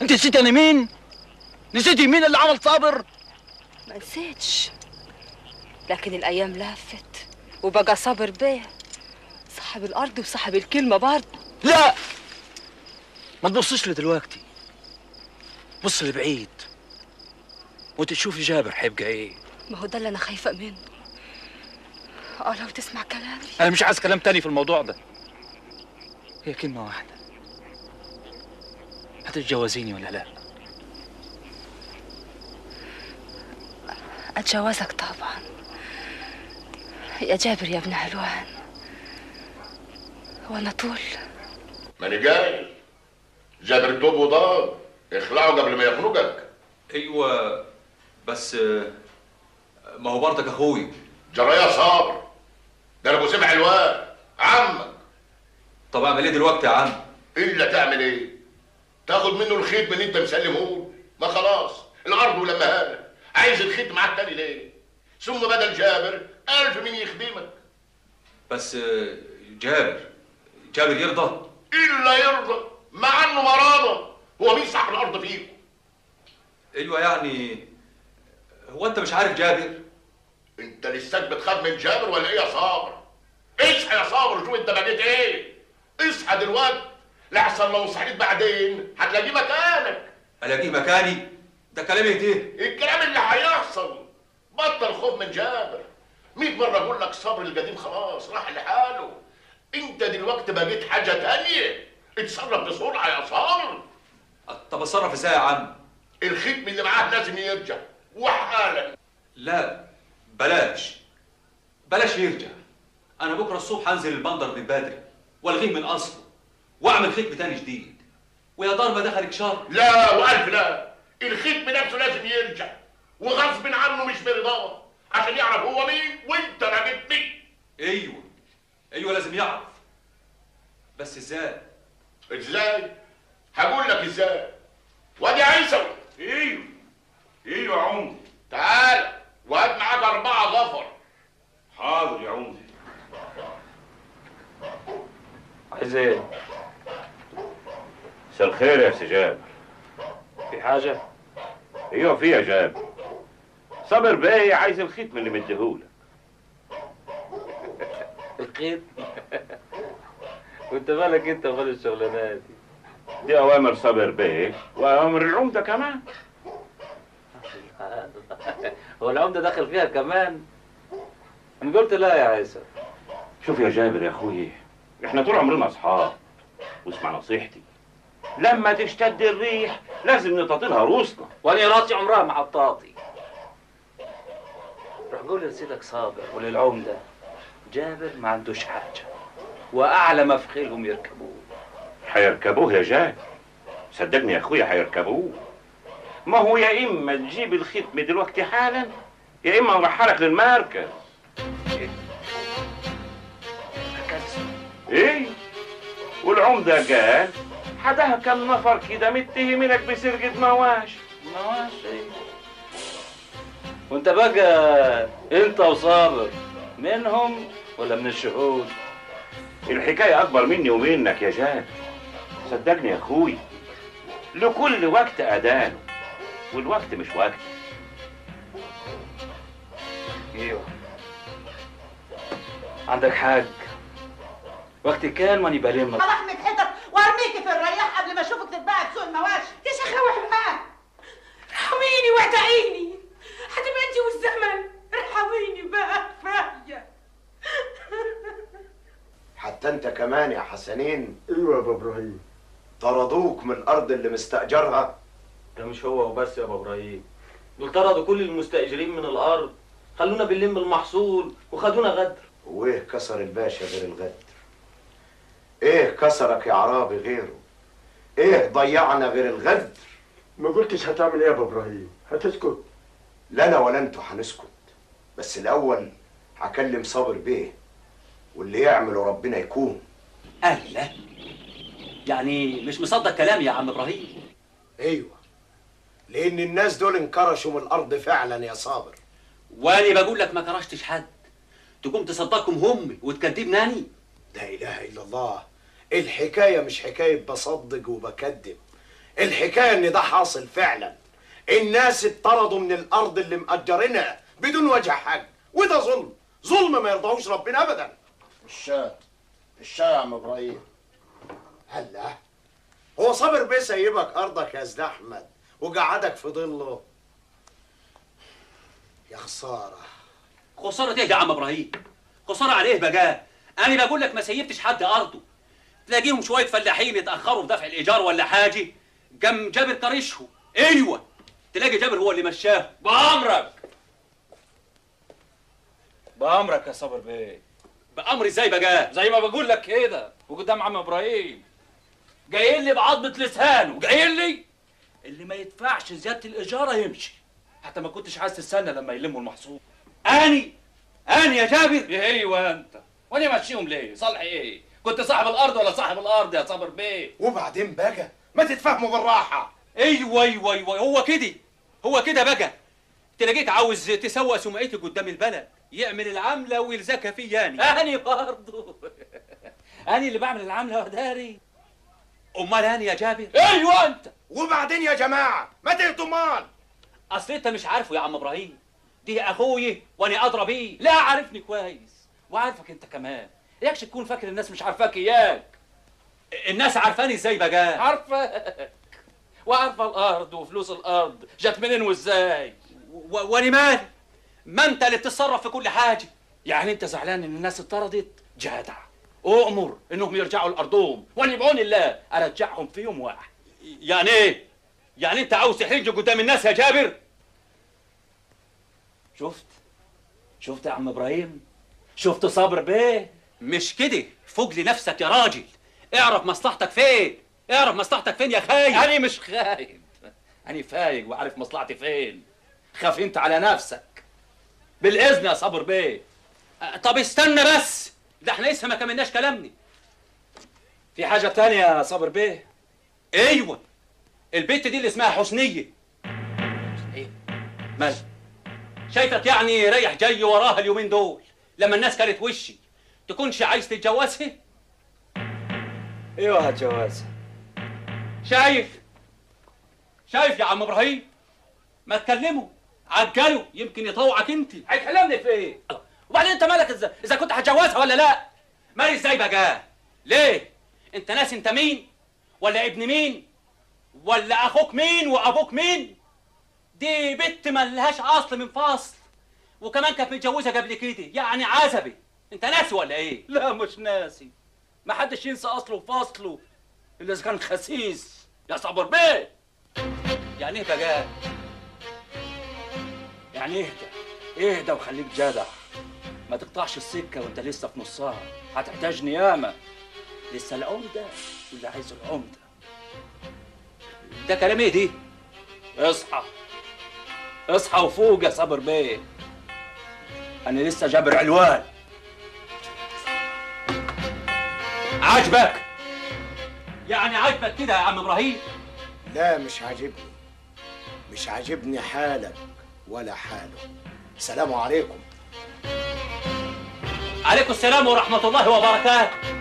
S11: انت نسيتي انا مين؟ نسيتي مين اللي عمل صابر؟
S12: ما نسيتش، لكن الايام لفت وبقى صابر بيه صاحب الارض وصاحب الكلمة برضه.
S11: لا ما تبصيش لدلوقتي، بص لبعيد وانت تشوفي جابر هيبقى ايه.
S12: ما هو ده اللي انا خايفة منه. لو تسمع كلامي.
S11: انا مش عايز كلام تاني في الموضوع ده، هي كلمة واحدة، هتتجوزيني ولا لا؟
S12: اتجوزك طبعا يا جابر يا ابن علوان، وانا طول
S4: ماني جاي. جابر توب وضاد، اخلعه قبل ما يخنقك.
S1: ايوه بس ما هو برضك اخوي.
S4: جرى يا صابر، ده انا ابو سيف علوان عمك.
S1: طب اعمل ايه دلوقتي يا عم؟
S4: الا تعمل ايه؟ تاخد منه الخيط من انت مسلمة، ما خلاص الارض ولمها لك، عايز الخيط معاك تاني ليه؟ ثم بدل جابر 1000 مين يخدمك.
S1: بس جابر يرضى؟
S4: الا يرضى، مع انه ما راضى، هو مين صاحب الارض فيكم؟
S1: ايوه يعني هو انت مش عارف جابر؟
S4: انت لساك بتخاف من جابر ولا ايه يا صابر؟ اصحى يا صابر، شوف انت بقيت ايه؟ اصحى دلوقتي، لحسن لو صحيت بعدين هتلاقيه مكانك.
S1: الاقيه مكاني؟ ده كلام ايه ده؟
S4: الكلام اللي هيحصل. بطل خوف من جابر، 100 مرة اقول لك صبر القديم خلاص راح لحاله. انت دلوقتي بقيت حاجة تانية، اتصرف بسرعة يا صابر.
S1: طب اتصرف ازاي يا عم؟
S4: الختم اللي معاه لازم يرجع وحالا.
S1: لا بلاش يرجع. انا بكره الصبح هنزل البندر من بدري والغيه من اصله واعمل ختم تاني جديد، ويا دار ما دخلك شر.
S4: لا والف لا، الختم نفسه لازم يرجع وغصب عنه مش برضاه، عشان يعرف هو مين وانت راجل مين.
S1: ايوه لازم يعرف، بس ازاي؟
S4: ازاي؟ هقول لك ازاي. وادي عيسى.
S13: ايوه يا عمدي.
S4: تعال وهات معاك 4 غفر.
S13: حاضر يا عمدي.
S3: عايز ايه؟
S13: مساء الخير يا سي جابر.
S3: في حاجة؟
S13: ايوه في يا جابر. صابر بيه عايز الختم اللي مديهولك.
S3: الخيط؟ وانت مالك انت ومال الشغلانات دي؟
S13: دي اوامر صابر بيه واوامر العمدة كمان.
S3: هو العمدة دخل فيها كمان؟ انا قلت لا يا عيسى.
S13: شوف يا جابر يا اخوي، احنا طول عمرنا اصحاب، واسمع نصيحتي، لما تشتد الريح لازم نتطيلها روسنا.
S3: وانا راسي عمرها مع الطاطي. روح قول لسيدك صابر وللعمده جابر ما عندوش حاجة، واعلى ما في خيلهم يركبوه.
S13: هيركبوه يا جابر، صدقني يا اخويا هيركبوه. ما هو يا اما تجيب الختم دلوقتي حالا، يا اما نرحلك للمركز.
S3: ايه؟ مركز؟
S13: ايه؟ والعمده قال حدها كم نفر كده متهمينك بسرقه مواشي.
S3: مواشي؟ وانت بقى انت وصابر منهم ولا من الشهود؟
S13: الحكاية اكبر مني ومنك يا جابر، صدقني يا اخوي، لكل وقت اذانه، والوقت مش وقت.
S3: ايوه عندك حق، وقت كان واني بلم
S17: لحمة حتت وارميكي في الرياح قبل ما اشوفك تتباعي بسوق المواشي.
S14: يا شيخة وحماه، ارحميني واعتقيني، هتبقى انت والزمن. ارحميني بقى كفاية.
S9: حتى انت كمان يا حسنين.
S5: ايوه يا ابو ابراهيم.
S9: طردوك من الارض اللي مستاجرها.
S18: ده مش هو وبس يا ابو ابراهيم، دول طردوا كل المستأجرين من الارض، خلونا بنلم المحصول وخدونا غدر.
S9: وايه كسر الباشا غير الغدر؟ ايه كسرك يا عرابي غيره؟ ايه ضيعنا غير الغدر؟
S5: ما قلتش هتعمل ايه يا ابو ابراهيم؟ هتسكت؟
S9: لا انا ولا انتوا هنسكت، بس الاول هكلم صابر بيه، واللي يعمله ربنا يكون.
S1: الله، يعني مش مصدق كلامي يا عم ابراهيم؟
S9: ايوه، لان الناس دول انكرشوا من الارض فعلا يا صابر.
S1: واني بقول لك ما كرشتش حد، تقوم تصدقهم هم وتكذبني اني؟
S9: لا اله الا الله، الحكاية مش حكاية بصدق وبكذب، الحكاية ان ده حاصل فعلا. الناس اتطردوا من الارض اللي مأجرينها بدون وجه حق، وده ظلم، ظلم ما يرضاهوش ربنا ابدا.
S19: الشاي، الشاي يا عم ابراهيم.
S9: هلا هو صابر بيه سايبك ارضك يا زد احمد وقعدك في ظله؟ يا خسارة.
S1: خسارة ايه يا عم ابراهيم؟ خسارة على ايه بقى؟ انا بقول لك ما سيبتش حد ارضه. تلاقيهم شوية فلاحين يتاخروا في دفع الايجار ولا حاجة، جم جابر كرشهم. ايوه، تلاقي جابر هو اللي مشاه.
S3: بامرك بامرك يا صابر بيه.
S1: بامر ازاي بقى؟
S3: زي ما بقول لك كده وقدام عم ابراهيم. جايين لي بعظمة لسانه، جايين لي اللي ما يدفعش زيادة الايجار يمشي، حتى ما كنتش عايز تستنى لما يلموا المحصول.
S1: اني يا جابر؟
S3: ايوه انت، وانا ماشيهم ليه؟ صالحي ايه؟ كنت صاحب الارض ولا صاحب الارض يا صابر بيه؟
S9: وبعدين بقى ما تتفاهموا بالراحة.
S1: ايوه ايوه ايوه، هو كده، هو كده بقى. تلاقيك عاوز تسوق سمعتك قدام البلد، يعمل العملة ويلزقها فيا
S3: انا برضه. انا اللي بعمل العملة وداري.
S1: امال انا يا جابر؟
S3: ايوه انت.
S9: وبعدين يا جماعة ما تهدوا مال.
S1: اصل انت مش عارفه يا عم ابراهيم، دي اخوي وانا ادرى بيه.
S3: لا عارفني كويس وعارفك انت كمان، ياكش تكون فاكر الناس مش عارفاك اياك.
S1: الناس عارفاني ازاي بقى؟
S3: عارفاك وعارفه الارض وفلوس الارض جت منين وازاي.
S1: وانا مالي؟ ما انت اللي بتتصرف في كل حاجة.
S3: يعني انت زعلان ان الناس اتطردت؟ جدع، اؤمر انهم يرجعوا لارضهم، وانا بعون الله ارجعهم في يوم واحد.
S1: يعني ايه؟ يعني انت عاوز تحرجني قدام الناس يا جابر؟
S3: شفت؟ شفت يا عم ابراهيم؟ شفت صابر بيه؟
S1: مش كده، فوق لنفسك يا راجل، اعرف مصلحتك فين، اعرف مصلحتك فين يا خايب.
S3: انا مش خايب، انا فايق وعارف مصلحتي فين. خاف انت على نفسك. بالاذن يا صابر بيه.
S1: طب استنى بس، ده احنا لسه ما كملناش كلامنا.
S3: في حاجة تانية يا صابر بيه؟
S1: ايوه، البت دي اللي اسمها حسنيه.
S3: ايه؟
S1: مال؟ شايفك يعني رايح جاي وراها اليومين دول، لما الناس كانت وشي، تكونش عايز تتجوزها؟
S3: ايوه هتجوزها.
S1: شايف؟ شايف يا عم ابراهيم؟ ما تكلمه، عجله، يمكن يطوعك انت.
S3: هيكلمني في ايه؟ وبعدين انت مالك اذا كنت هتجوزها ولا لا؟
S1: مالي ازاي بقى؟ ليه؟ انت ناس انت مين؟ ولا ابن مين؟ ولا اخوك مين وابوك مين؟ دي بنت ملهاش اصل من فصل، وكمان كانت متجوزة قبل كده، يعني عزبي. انت ناسي ولا ايه؟
S3: لا مش ناسي، ما حدش ينسى اصله وفصله الا اذا كان خسيس يا صابر بيه.
S1: يعني ايه بقى؟
S3: يعني اهدى اهدى وخليك جدع، ما تقطعش السكة وانت لسه في نصها، هتحتاجني ياما. لسه العمدة واللي عايز العمدة.
S1: ده كلام ايه دي؟
S3: اصحى اصحى وفوق يا صابر بيه، انا لسه جابر علوان.
S1: عاجبك؟ يعني عاجبك كده يا عم ابراهيم؟
S9: لا مش عاجبني، مش عاجبني حالك ولا حاله. سلام عليكم.
S1: عليكم السلام ورحمة الله وبركاته.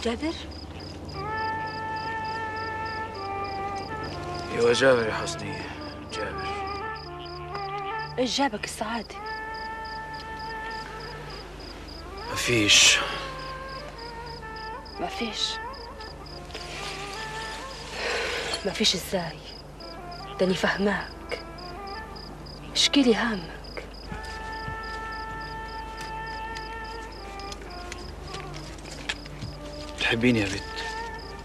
S12: جابر؟
S20: ايوه جابر يا حسنية، جابر.
S12: ايش جابك السعادة؟
S20: مفيش.
S12: مفيش؟ مفيش ازاي؟ داني فهماك. اشكيلي همك.
S20: تحبيني يا بنت؟